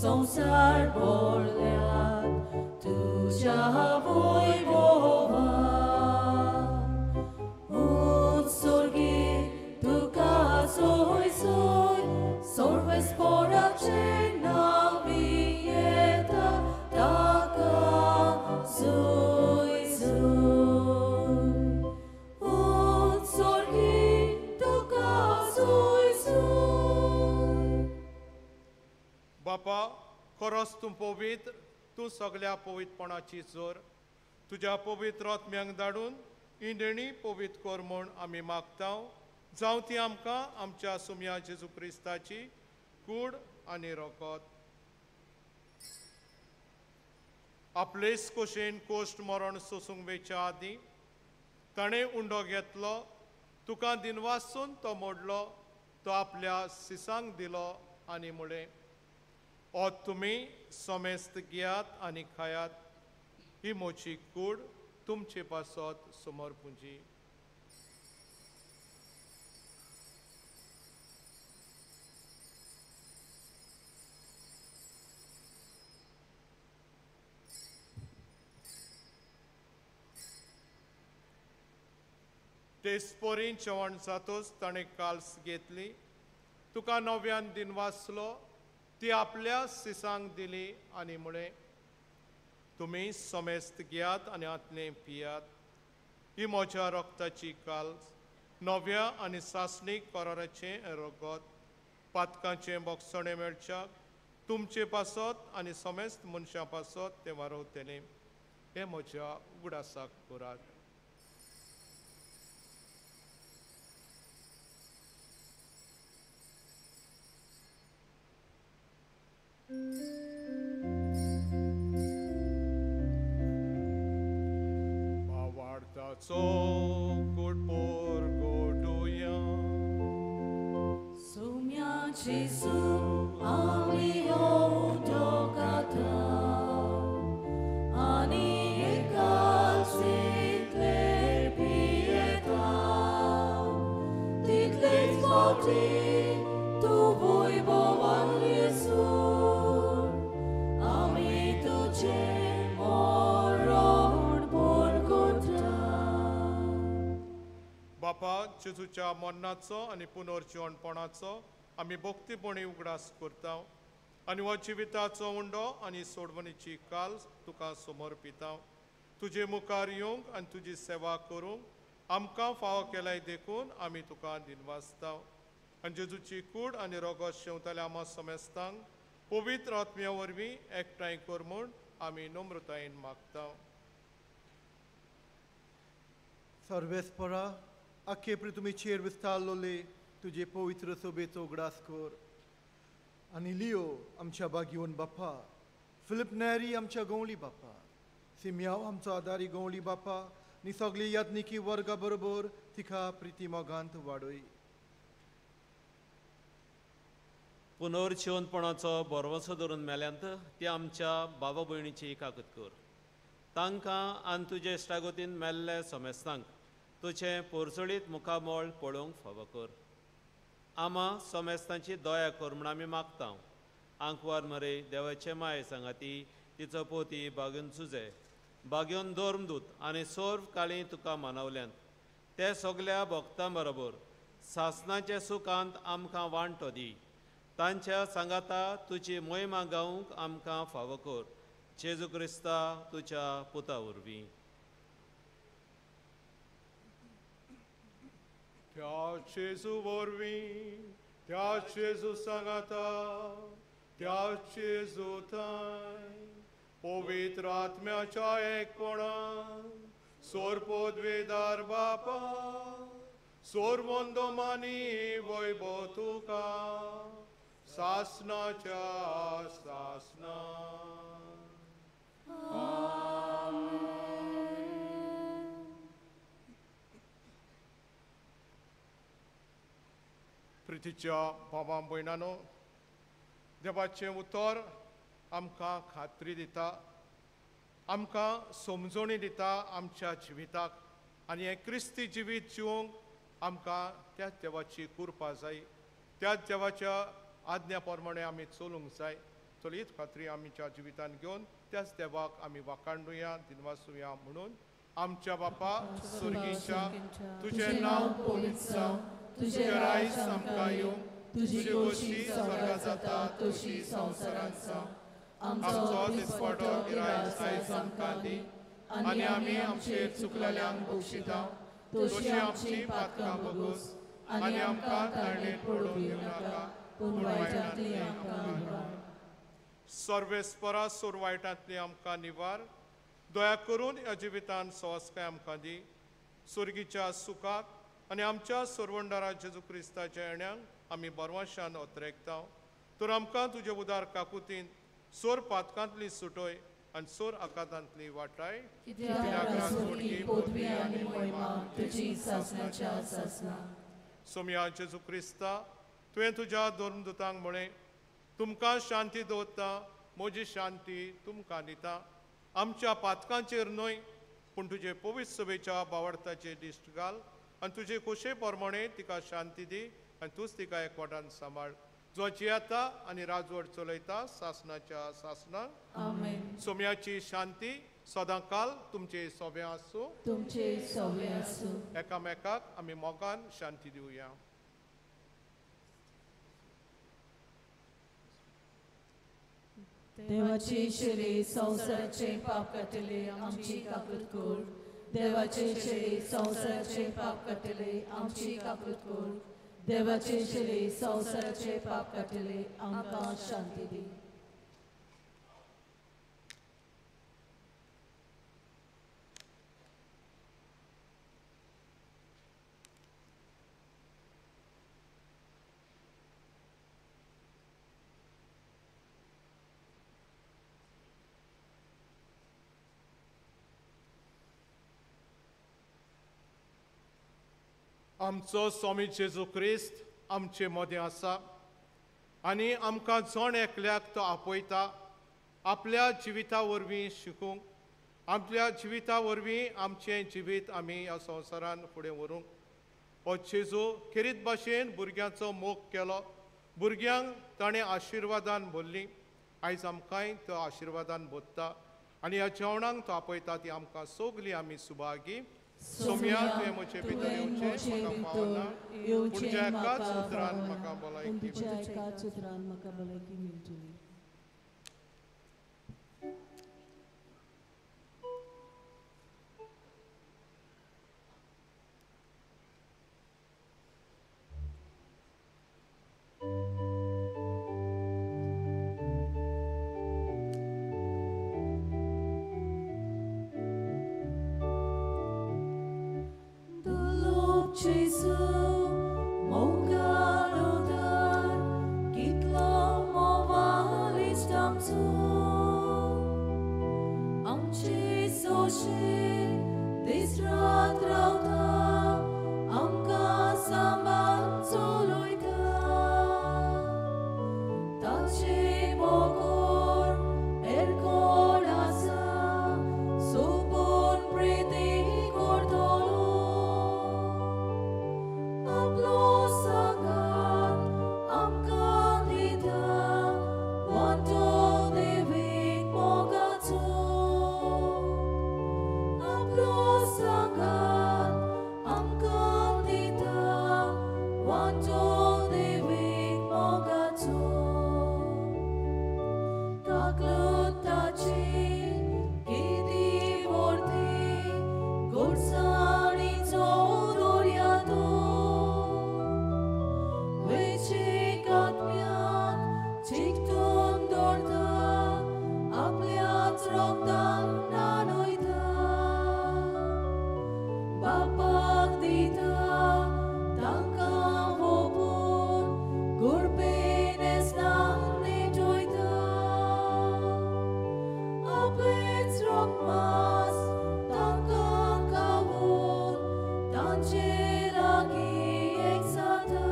संसार borleat, तुझ्या वैभवा. उत्सर्गी तुका सोय सोय, सर्वेस्पराचें नांव येता ताका सोय सोय. उत्सर्गी तुका सोय सोय. बापा, खरोच तूं पवित्र, तूं सगल्या पवित्रपणाची जोर. तुज्या पवित्र आत्म्यांक धाडून ही देणी पवित्र कर म्हूण आमी मागता. जावं ती आमकां आमच्या सुमया जेजू क्रिस्ताची कूड आनी रगत. आपलेच कोशेन कोश्ट मरण सोसूंक वेच्या आदीं ताणें उंडो घेतलो, तुका दिनवासून तो मोडलो, तो आपल्या सिसांक दिलो आनी म्हळें, ओ तुमी समेस्त घेयात आनी खायात, ही म्हजी कूड तुमचे पासत समर्पुंची. तेचपरी जेवण जातच ताणें काल्स घेतली, तुका नव्यान दिनवासलो, ती आपल्या सिसांक दिली आनी म्हळें, तुमी समेस्त घेयात आनी हातलें पियात, ही म्हज्या रक्ताची काल्स, नव्या आनी सासणीक कराराचें रगत, पातकांचें बोगसणें मेळच्याक तुमचे पासत आनी समेस्त मनशां पासत तें वारवतलें. हें म्हज्या उगडासाक करात. भावार्थाचो कुडपोर गोडुया सुम्या जेजू आमी उदकाता आनी एकाच पियेता, तितलेच फावटी तूं वैभवान येसू, आमी तुजें मरण परगटा. बापा, जेजूच्या मरणाचो आनी पुनर्जिवणपणाचो आमी भक्तीपणी उगडास करता आनी हो जिविताचो उंडो आनी सोडवणीची काल तुका समर्पिता. तुजे मुखार येवंक आनी तुजी सेवा करूंक आमकां फावो केलाय देखून आमी तुका दिनवासता. आनी जेजूची कूड आनी रोगोत शेंवतल्या आमा समेस्तांक पवित्र आत्म्या वरवीं एकठांय कर म्हूण आमी नम्रतायेन मागता. सर्वेस्परा आखे पृथ्वीचेर विस्तारलोले तुजे पवित्र सोबेचो उगडास कर आनी लियो आमच्या बागीवन बापा, फिलिप नेरी आमच्या गवळी बापा, सिमयाव आमचो आदारी गवळी बापा आनी सगळी याज्ञिकी वर्गा बरोबर तिका प्रिती मोगांत वाडय. पुनर्जिवनपणाचो भरवंसो धरून मेल्यांत ती आमच्या बाबा भयणीची कागद कर. तांकां आनी तुजे इश्टागतीन मेल्ले समेस्तांक तुजें पोरसोळीत मुखामळ पळोवंक फावो कर. आमा समेस्तांची दया कर म्हूण आमी मागता. आंकवार मरे देवाचे माये सांगाती तिचो पोती बागेवन सुजे बागेवन धर्मदूत आनी सर्व काळी तुका मानवल्यांत ते सगल्या भक्तां बरोबर सासनाच्या सुखांत आमकां वांटो दी. तांच्या सांगाता तुजी मोहिमा गावंक आमकां फावो कर. जेजू क्रिस्ता तुज्या पुता वरवीं. त्या जेजू वरवीं, त्या जेजू सांगाता, त्या जेजू थांय पवित्र आत्म्याच्या एकपणान सोरपोदवेदार बापा सोरवंदो मानी वैभव तुका सासनाच्या सासना. प्रितीच्या बाबा भयणानो, देवाचें उतर आमकां खात्री दिता, आमकां समजणी दिता आमच्या जिविताक आनी हें क्रिस्ती जिवीत जिवंक आमकां त्याच देवाची कृपा जाय, त्याच देवाच्या आज्ञा प्रमाणे आमी चलूंक जाय. चलयत खात्री आमच्या जिवितान घेवन त्याच देवाक आमी वाखाणुया, दिनवासुया म्हणून आमच्या बापा सुर्गीच्या तुजें नांव पवित्र जावं, तुजें रायज आमकां येवं, तुजी गोशी स्वर्गा जाता तशी संवसारांत जावं. आमचो दिसपटो गिरायस आयज आमकां दी आनी आमी आमचेर चुकलेल्यांक बक्षिता तशी आमची पातकां बगोस आनी आमकां ताणें पडून दिवं नाका पूण वायटांतली आमकां निवार. सर्वेस्परा सोर वायटांतली आमकां निवार. दया करून ह्या जिवितान सवस्काय आमकां दी. सुर्गीच्या सुखाक आनी आमच्या सोरवंडारा जेजू क्रिस्ताच्या येण्याक आमी बरवाशान ओतरेकता. तर आमकां तुजे उदार काकुतीन सोर पातकांतली सुटोय आनी सोर आकांतांतली वाटाय. सोमया जेजू क्रिस्ता, तुवें तुज्या धर्मदूतांक म्हळें, तुमकां शांती दवरता, म्हजी शांती तुमकां दिता. आमच्या पातकांचेर न्हय पूण तुजे पवित्र सभेच्या बावडताचेर दिश्ट घाल आनी तुजे खोशे प्रमाणे तिका शांती दी आनी तूंच तिका एकवटान सांबाळ, जो जियेता आनी राजवट चलयता सासनाच्या सासनाक. आमेन. सोम्याची शांती सदांकाल तुमचे सोबे आसूं, तुमचे सोबे आसूं. एकामेकाक आमी मोगान शांती दिवया. देवाचे शिरे संवसाराचे पाप काडटले आमची काकूत कर. देवाचे शिरे संवसाराचे पाप काडटले आमची काकूत कर. देवाचे शिरे संवसाराचे पाप काडटले आमकां शांती दी. आमचो स्वामी जेजू क्रिस्त आमचे मदें आसा आनी आमकां जण एकल्याक तो आपयता आपल्या जिविता वरवीं शिकूंक, आपल्या जिविता वरवीं आमचें जिवीत आमी ह्या संवसारान फुडें व्हरूंक. हो जेजू खेरीत भाशेन भुरग्यांचो मोग केलो, भुरग्यांक ताणें आशिर्वादान भरलीं. आयज आमकांय तो आशिर्वादान भरता आनी ह्या जेवणाक तो आपयता ती आमकां सगलीं आमी सुभागी. सोम्या तुवें म्हजे भितर येवचें म्हाका पावना, पूण तुज्या एकाच उतरान म्हाका भलायकी मेळटली. सोरशे दीस रात रावता आमकां सांबाळ चलयता ताचे बगर हेर कोण आसा सोबून प्रिती करतलो आपलो सांगात आमकां दिता वांटो देवीक मोगाचो आपलो सांगात आमकां दिता वांटो देवीक मोगाचो ताकलताची केदी वर्ती गोडसाणीचो दर्या तो वेचीक आत्म्याक चिकटून दवरता आपल्याच रोगदान न्हाणयता बापाक दिता तांकां वोपून गुडपेनेसनान न्हेटयता आपलेंच रोगमास तांकां खावून तांचे लागीं एक जाता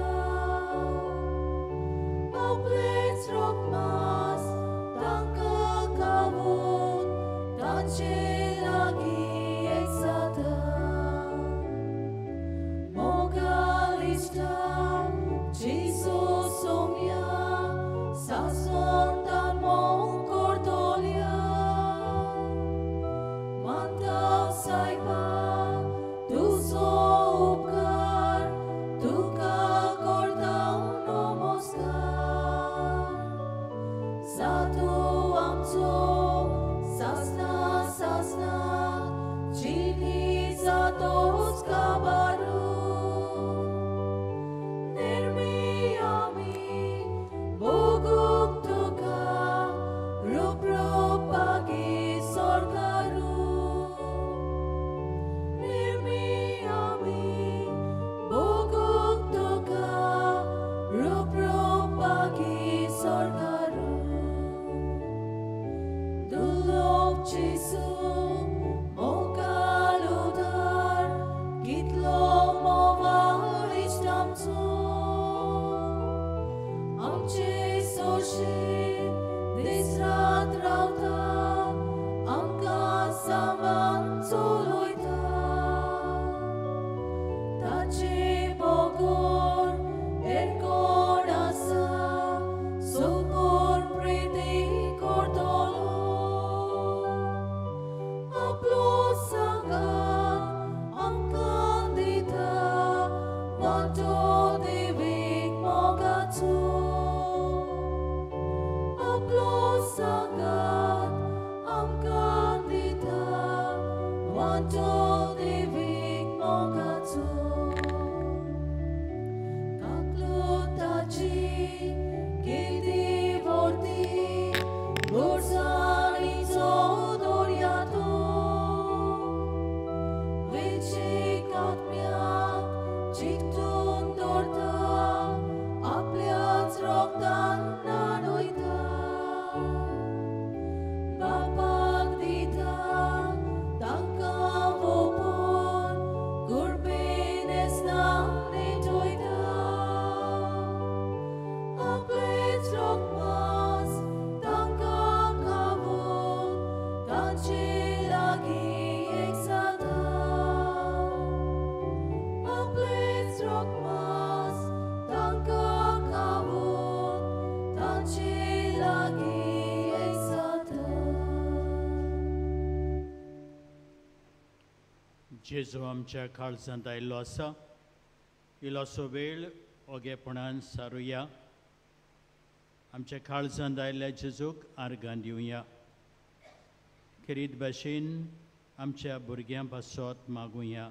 आपलेंच रोगमास तांकां खावून तांचे लागीं एक जाता मोगाल इश्टा जेजू सोम्या सासणदान मोग करतल्या मानता सायबा तुजो उपकार तुका करता नमस्कार जातो आमचो सासना सासना जिनी जातोच काबारू निर्मी आमी भोगूंक तुका रूप रूपागी सरकारू निर्मी आमी भोगूंक तुका रूप रूपागी सरकारू दुर्लभ जेजू मोगाल उदार कितलो मोवाळ इश्ट आमचो आमचे सोरशे दीस रात रावता आमकां सांबाळ चलयता ताचे बगर हेर कोण आसा सोबून प्रिती करतलो आपलो सांगात आमकां दिता वांटो देवीक मोगाचो आपलो सांगात आमकां दिता वांटो देवीक मोगाचो ताकलताची केदी वर्ती गोडसाणीचो दर्या तो वेचीक आत्म्याक चिकटून दवरता आपल्याच रोगदान न्हाणयता बापाक दिता तांकां वोपून गुडपेनेसनान न्हेटयता आपलेंच रोगमास तांकां खावून तांचे लागीं एक जाता आपलेंच रोगमास तांकां खावून तांचे लागीं एक जाता. जेजू आमच्या काळजांत आयिल्लो आसा. इल्लोसो वेळ ओगेपणान सारुया. आमच्या काळजांत आयिल्ल्या जेजूक आर्गां दिवया. खेरीत भाशेन आमच्या भुरग्यां पासत मागुया.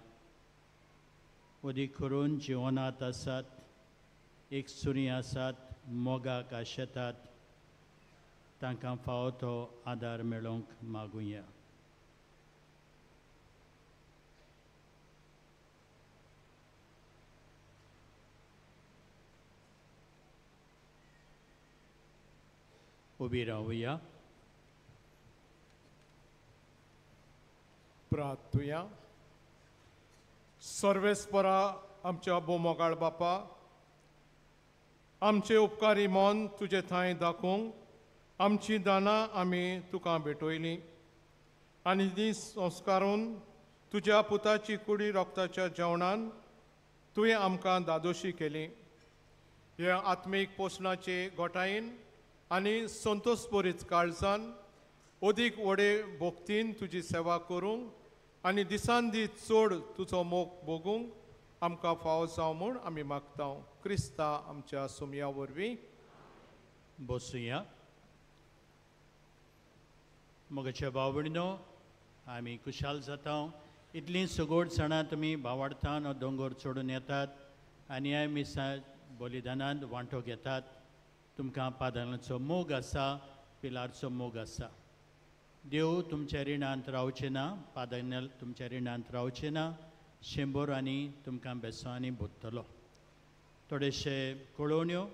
अदीक करून जिवनांत आसात, एक सुरी आसात, मोगाक आशेतात, तांकां फावो तो आदार मेळोवंक मागुया. उबी रावया. प्रार्थुया. सर्वेस्परा आमच्या बोमोगाळ बापा, आमचे उपकारी मन तुजे थंय दाखोवंक आमची दानां आमी तुका भेटयली आनी ती संस्कारून तुज्या पुताची कुडी रोगताच्या जेवणान तुवें आमकां दादोशी केली. हे आत्मीक पोशणाचे गोठायेन आनी संतोष बरीच काळजान अदीक व्हडे भक्तीन तुजी सेवा करूंक आनी दिसान दीस चड तुजो मोग भोगूंक आमकां फावो जावं म्हूण आमी मागता क्रिस्ता आमच्या सुमया वरवीं. बसुया. मोगाच्या भाव भयणीनो, आमी खुशाल जाता. इतलीं सगोड सणां तुमी भावार्थान हो दोंगोर चडून येतात आनी ह्या मिसा बलिदानांत वांटो घेतात. तुमकां पादांचो मोग आसा, पिलारचो मोग आसा. देव तुमच्या रिणांत रावचें ना, पादांल तुमच्या रिणांत रावचें ना. शेंबोर आनी तुमकां बेसांनी भोगतलो. थोडेशे कळोवण्यो.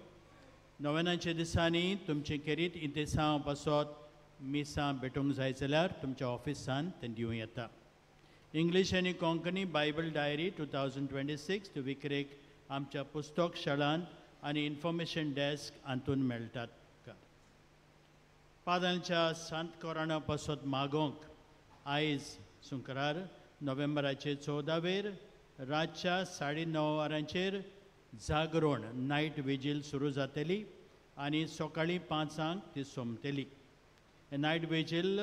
नव्यानाच्या दिसांनी तुमचे खेरीत इंतेसांव पासत मिसां भेटूंक जाय जाल्यार तुमच्या ऑफिसान तें दिवं येता. इंग्लीश आनी कोंकणी बायबल डायरी 2026 विक्रेक आमच्या पुस्तक शाळांत आनी इन्फॉर्मेशन डेस्क हातून मेळटात. पादांच्या सांत कोराणा पासत मागोवंक आयज शुक्रार नोव्हेंबराचे 14वेर रातच्या 9:30 वरांचेर जागरण नायट विजील सुरू जातली आनी सकाळीं 5 ती सोंपतली. नायट विजील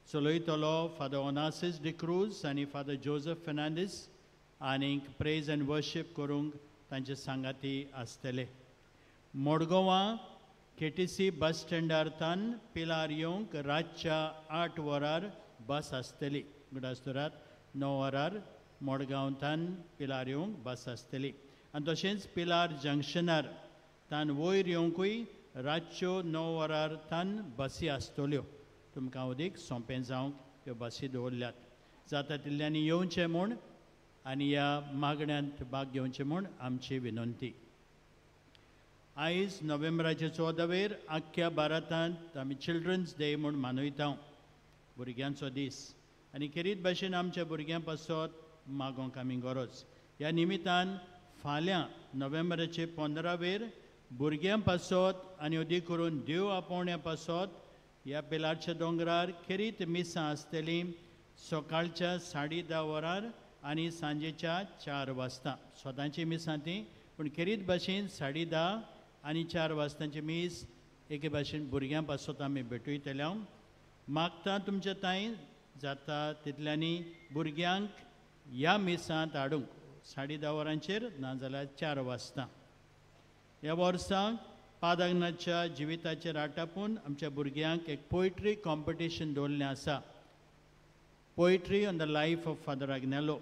चलयतलो फादर ओनासीस डिक्रूज आनी फादर जोजफ फेर्नांडीस आनीक प्रेज एंड वर्शीप करूंक तांचे सांगाती आसतले. मडगांवां KTC बस स्टँडार तान पिलार येवंक रातच्या 8 वरार बस आसतली. गुडास्तरात 9 वरार मडगांवतान पिलार येवंक बस आसतली आनी तशेंच पिलार जंक्शनार तान वयर येवंकूय रातच्यो 9 वरार तान बसी आसतल्यो. तुमकां अदीक सोंपें जावंक त्यो बसी दवरल्यात. जाता तितल्यांनी येवचें म्हूण आनी ह्या मागण्यांत भाग घेवचें म्हूण आमची विनंती. आयज नोव्हेंबराचे 14वेर आख्ख्या भारतांत आमी चिल्ड्रन्स डे म्हूण मनयता, भुरग्यांचो दीस. आनी खेरीत भाशेन आमच्या भुरग्यां पासत मागोवंक आमी गरज. ह्या निमितान फाल्यां नोव्हेंबराचे 15वेर भुरग्यां पासत आनी अदीक करून देव आपोवण्या पासत ह्या पिलारच्या दोंगरार खेरीत मिसां आसतलीं सकाळच्या 10:30 वरार आनी सांजेच्या 4 वाजता. स्वताची मिसां ती, पूण खेरीत भाशेन 10:30 आनी 4 वाजतांची मीस एके भाशेन भुरग्यां पासत आमी भेटयतले. हांव मागता तुमच्या तांय जाता तितल्यांनी भुरग्यांक ह्या मिसांत हाडूंक 10:30 वरांचेर नाजाल्यार 4 वाजता. ह्या वर्साक पादाग्नाच्या जिविताचेर आटापून आमच्या भुरग्यांक एक पोयट्री कॉम्पिटिशन दवरलें आसा, poetry on the life of Father Agnelo.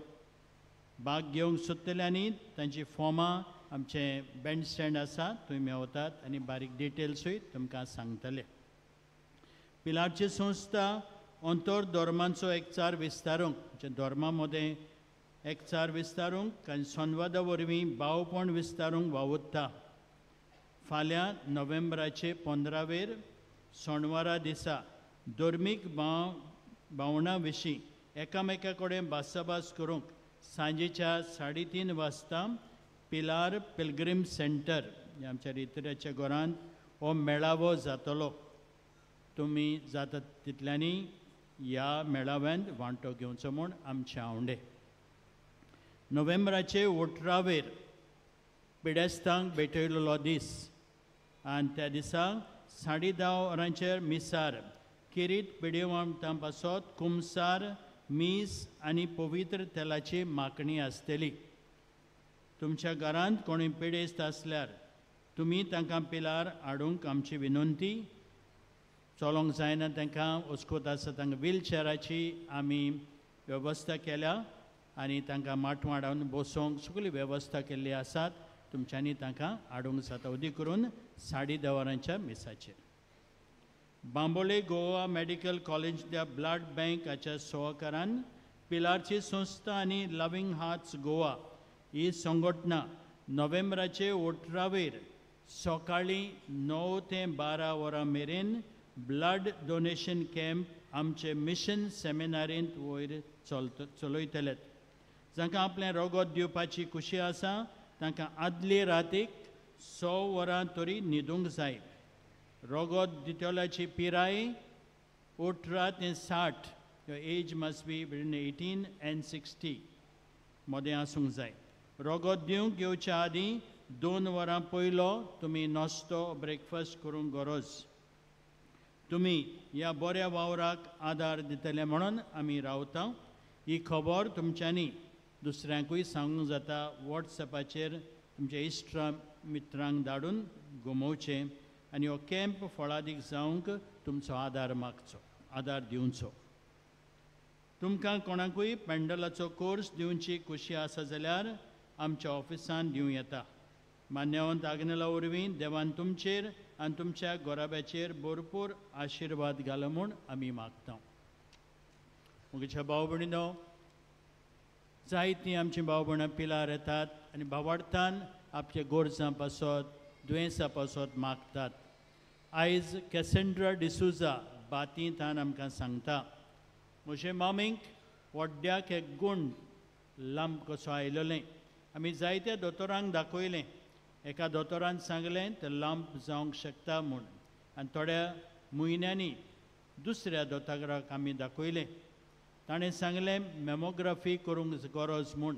भाग घेवंक सोदतल्यांनी तांची फॉर्मां आमचे बँड स्टँड आसा थंय मेवतात आनी बारीक डिटेल्सूय तुमकां सांगतले. पिलारची संस्था अंतर धर्मांचो एकचार विस्तारूंक, आमच्या धर्मा मदें एकचार विस्तारूंक आनी संवादा वरवीं भावपण विस्तारूंक वावुरता. फाल्यां नोव्हेंबराचे 15वेर सोणवारा दिसा धर्मीक भावना विशीं एकामेका कडेन भासाभास करूंक सांजेच्या 3:30 वाजता पिलार पिलग्रीम सेंटर आमच्या रितऱ्याच्या घरांत हो मेळावो जातलो. तुमी जाता तितल्यांनी ह्या मेळाव्यांत वांटो घेवचो म्हूण आमचे आवंडे. नोव्हेंबराचे 18वेर पिडेस्तांक भेटयलेलो दीस आनी त्या दिसा 10:30 वरांचेर मिसार खेरीत पिडेवंतां पासत कुमसार मीस आनी पवित्र तेलाची मागणी आसतली. तुमच्या घरांत कोणूय पिडेस्त आसल्यार तुमी तांकां पिलार हाडूंक आमची विनंती. चलोंक जायना तांकां उस्कोत आसा तांकां व्हीलचेराची आमी वेवस्था केल्या आनी तांकां माटवां हाडून बसोवंक सगळी वेवस्था केल्ली आसात. तुमच्यांनी तांकां हाडूंक जाता अदीक करून 10:30 वरांच्या मिसाचेर. बांबोळे गोवा मेडिकल कॉलेजच्या ब्लड बँक हाच्या सहकारान पिलारची संस्था आनी लव्हिंग हार्ट्स गोवा ही संघटना नोव्हेंबराचे 18वेर सकाळीं 9 ते 12 वरां मेरेन ब्लड डोनेशन कॅम्प आमचे मिशन सेमिनारींत वयर चलयतलेत. जांकां आपलें रगत दिवपाची खुशी आसा तांकां आदले रातीक 100 वरां तरी न्हिदूंक जाय. रगत दितल्याची पिराय 18 ते 60, your age must be between 18 and 60 मदें आसूंक जाय. रगत दिवंक येवच्या आदीं 2 वरां पयलो तुमी नाश्तो ब्रेकफास्ट करूंक गरज. तुमी ह्या बऱ्या वावराक आदार दितले म्हणून आमी रावता. ही खबर तुमच्यांनी दुसऱ्यांकूय सांगूंक जाता. वॉट्सएपाचेर तुमच्या इश्टा मित्रांक धाडून गुमोवचें आनी हो कॅम्प फळादीक जावंक तुमचो आदार मागचो, आदार दिवचो. तुमकां कोणाकूय पेंडलाचो कोर्स दिवची खुशी आसा जाल्यार आमच्या ऑफिसान दिवं येता. मान्यवंत आग्नेला वरवीं देवान तुमचेर आनी तुमच्या गोराब्याचेर भरपूर आशिर्वाद घालो म्हूण आमी मागता. म्हज्या भाव भयणीनो, जायतीं आमचीं भाव भयणां पिलार येतात आनी भावार्थान आपल्या गोरजां पासत दुयेंसां पासत मागतात. आयज कॅसेंड्रा डिसुजा बातींतान आमकां सांगता, म्हजे मामीक वड्ड्याक एक गुण लांब कसो आयलेलें. आमी जायत्या दोतोरांक दाखयलें. एका दोतोरान सांगलें तें लांब जावंक शकता म्हूण, आनी थोड्या म्हयन्यांनी दुसऱ्या दोतोराक आमी दाखयलें. ताणें सांगलें मेमोग्राफी करूंक गरज म्हूण.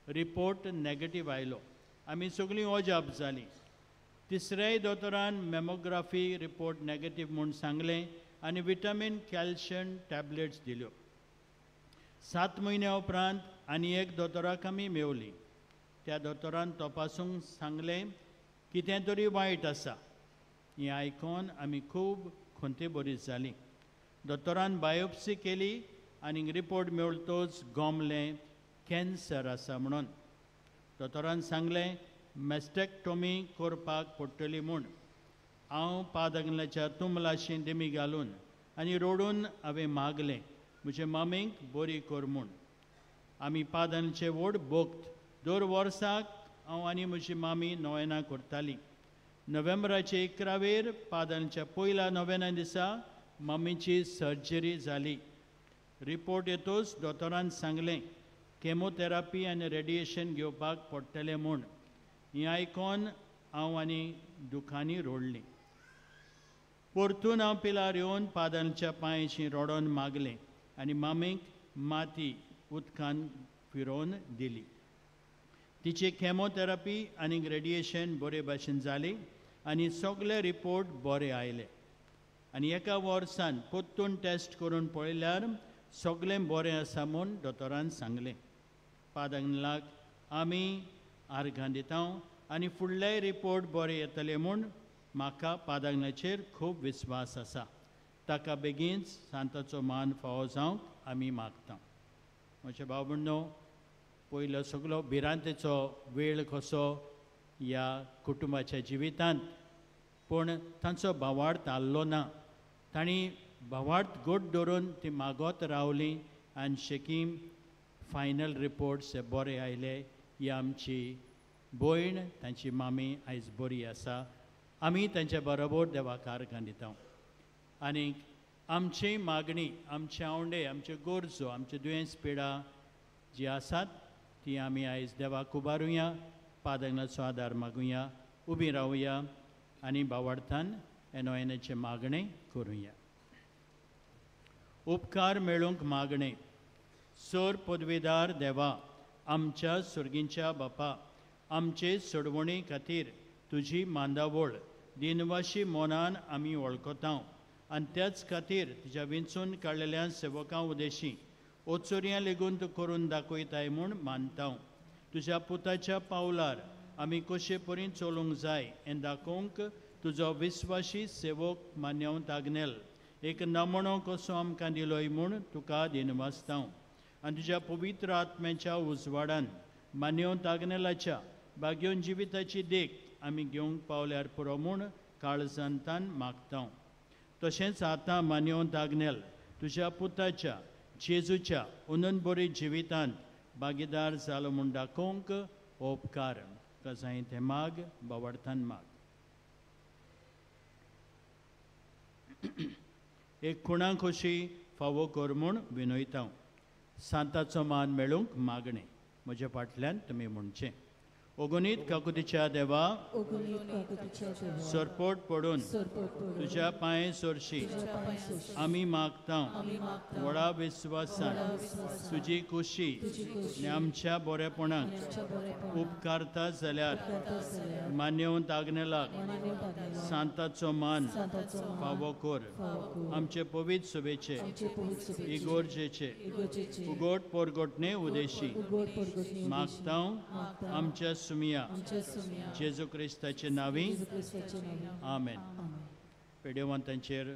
रिपोर्ट नॅगेटीव आयलो. आमी सगळीं अजाप जालीं. तिसऱ्याय दोतोरान मेमोग्राफी रिपोर्ट नॅगेटीव म्हूण सांगलें आनी विटामीन कॅल्शियम टॅबलेट्स दिल्यो. 7 म्हयन्या उपरांत आनी एक दोतोराक आमी मेवली. त्या दोतोरान तपासूंक सांगलें कितें तरी वायट आसा. हें आयकून आमी खूब खंती बरी जालीं. दोतोरान बायोप्सी केली आनी रिपोर्ट मेळटोच गोमलें कॅन्सर आसा म्हणून. दोतोरान सांगलें मॅस्टेक्टोमी करपाक पडटली म्हूण. हांव पादगल्याच्या तुमलाशी दिमी घालून आनी रोडून हांवें मागलें म्हजे मामीक बरी कर म्हूण. आमी पादनचे व्हड भक्त. दर वर्साक हांव आनी म्हजी मामी नोवेनां करताली. नोव्हेंबराचे 11वेर पादनच्या पयल्या नोवेना दिसा मामीची सर्जरी जाली. रिपोर्ट येतोच दोतोरान सांगलें केमोथेरापी आनी रेडिएशन घेवपाक पडटलें म्हूण. हें आयकून हांव आनी दुखांनी रोडलीं. परतून हांव पिलार येवन पादनच्या पांयशी रडोन मागलें आनी मामीक माती उदकान फिरोवन दिली. तिची केमोथेरापी आनी रेडिएशन बरे भाशेन जाली आनी सगळे रिपोर्ट बरे आयले. आनी एका वर्सान परतून टेस्ट करून पळयल्यार सगळें बरें आसा म्हूण दोतोरान सांगलें. पादंगलाक आमी आर्गां दिता आनी फुडलेय रिपोर्ट बरे येतले म्हूण म्हाका पादंगलाचेर खूब विस्वास आसा. ताका बेगीनच सांताचो मान फावो जावंक आमी मागता. म्हज्या भाव भयणो, पयलो सगलो भिरांतेचो वेळ कसो ह्या कुटुंबाच्या जिवितांत, पूण तांचो भावार्थ आसलो ना. तांणी भावार्थ गोड धरून ती मागत रावली आनी शेकीम फायनल रिपोर्ट्स बरे आयले. ही आमची भयण, तांची मामी आयज बरी आसा. आमी तांच्या बरोबर देवाक आर्गां दिता. आनी आमची मागणी, आमचे आवंडे, आमच्यो गरजो, आमचे दुयेंस पिडा जी आसात ती आमी आयज देवाक उबारुया, पादंगलाचो आदार मागुया, उबी रावया आनी भावार्थान एनोयनाचें मागणें करुया. उपकार मेळूंक मागणें. सर पदवीदार देवा, आमच्या सुर्गींच्या बापा, आमचे सोडवणी खातीर तुजी मांदावळ दिनवाशी मनान आमी वळखता आनी त्याच खातीर तुज्या विंचून काडलेल्या सेवकां उदेशी ओचोरयां लेगून तूं करून दाखयताय म्हूण मानता. तुज्या पुताच्या पावलार आमी कशे परी चलूंक जाय हें दाखोवंक तुजो विस्वाशी सेवक मान्यवंत आग्नेल एक नमणो कसो आमकां दिलोय म्हूण तुका दिनवासता. आनी तुज्या पवित्र आत्म्याच्या उजवाडान मान्यवंत आग्नेलाच्या भाग्योन जिविताची देख आमी घेवंक पावल्यार पुरो म्हूण काळजांतान मागता. तशेंच आतां मान्यवंत आग्नेल तुज्या पुताच्या जेजूच्या अनंतबरी जिवितांत भागीदार जालो म्हूण दाखोवंक उपकार कसाय तें माग बावडतान माग. एक खुणा खोशी फावो कर म्हूण विनयता. सांताचो मान मेळूंक मागणें म्हज्या फाटल्यान तुमी म्हणचें. ओगुनीत काकुतीच्या देवा, सरपोट पडून तुज्या पांये सोरशी आमी मागता व्हडा विस्वासान तुजी खुशी आनी आमच्या बरेपणाक उपकारता जाल्यार मान्यवंत आग्नेलाक सांताचो मान फावो कर. आमचे पवित्र सभेचे इगोर्जेचे उगोट पोरगोटणे उदेशी मागता आमच्या सुमिया जेजू क्रिस्ताचे नावी आमेन. पेडेवंतांचेर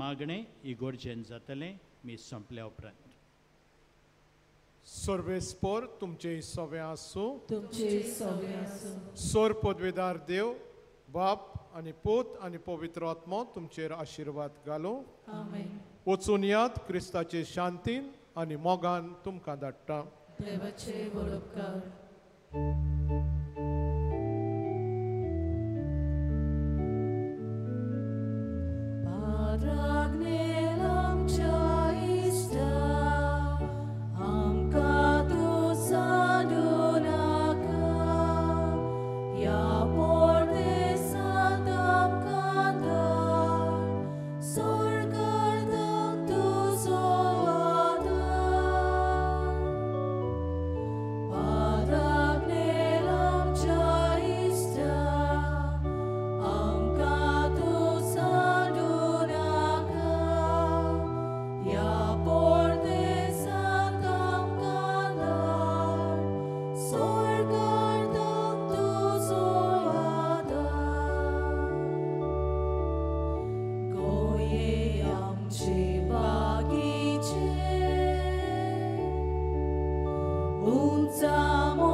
मागणें इगोर्जेन जातलें मी संपल्या उपरांत. सर्वेस्पोर तुमचे सवे आसूं. तुमचे सवे आसूं. सोर पदवेदार देव बाप आनी पूत आनी पवित्र आत्मो तुमचेर आशिर्वाद घालूं. आमेन. वचून यात क्रिस्ताचे शांतीन आनी मोगान तुमकां धाडटा. देवाचे व्हड उपकार. Unza.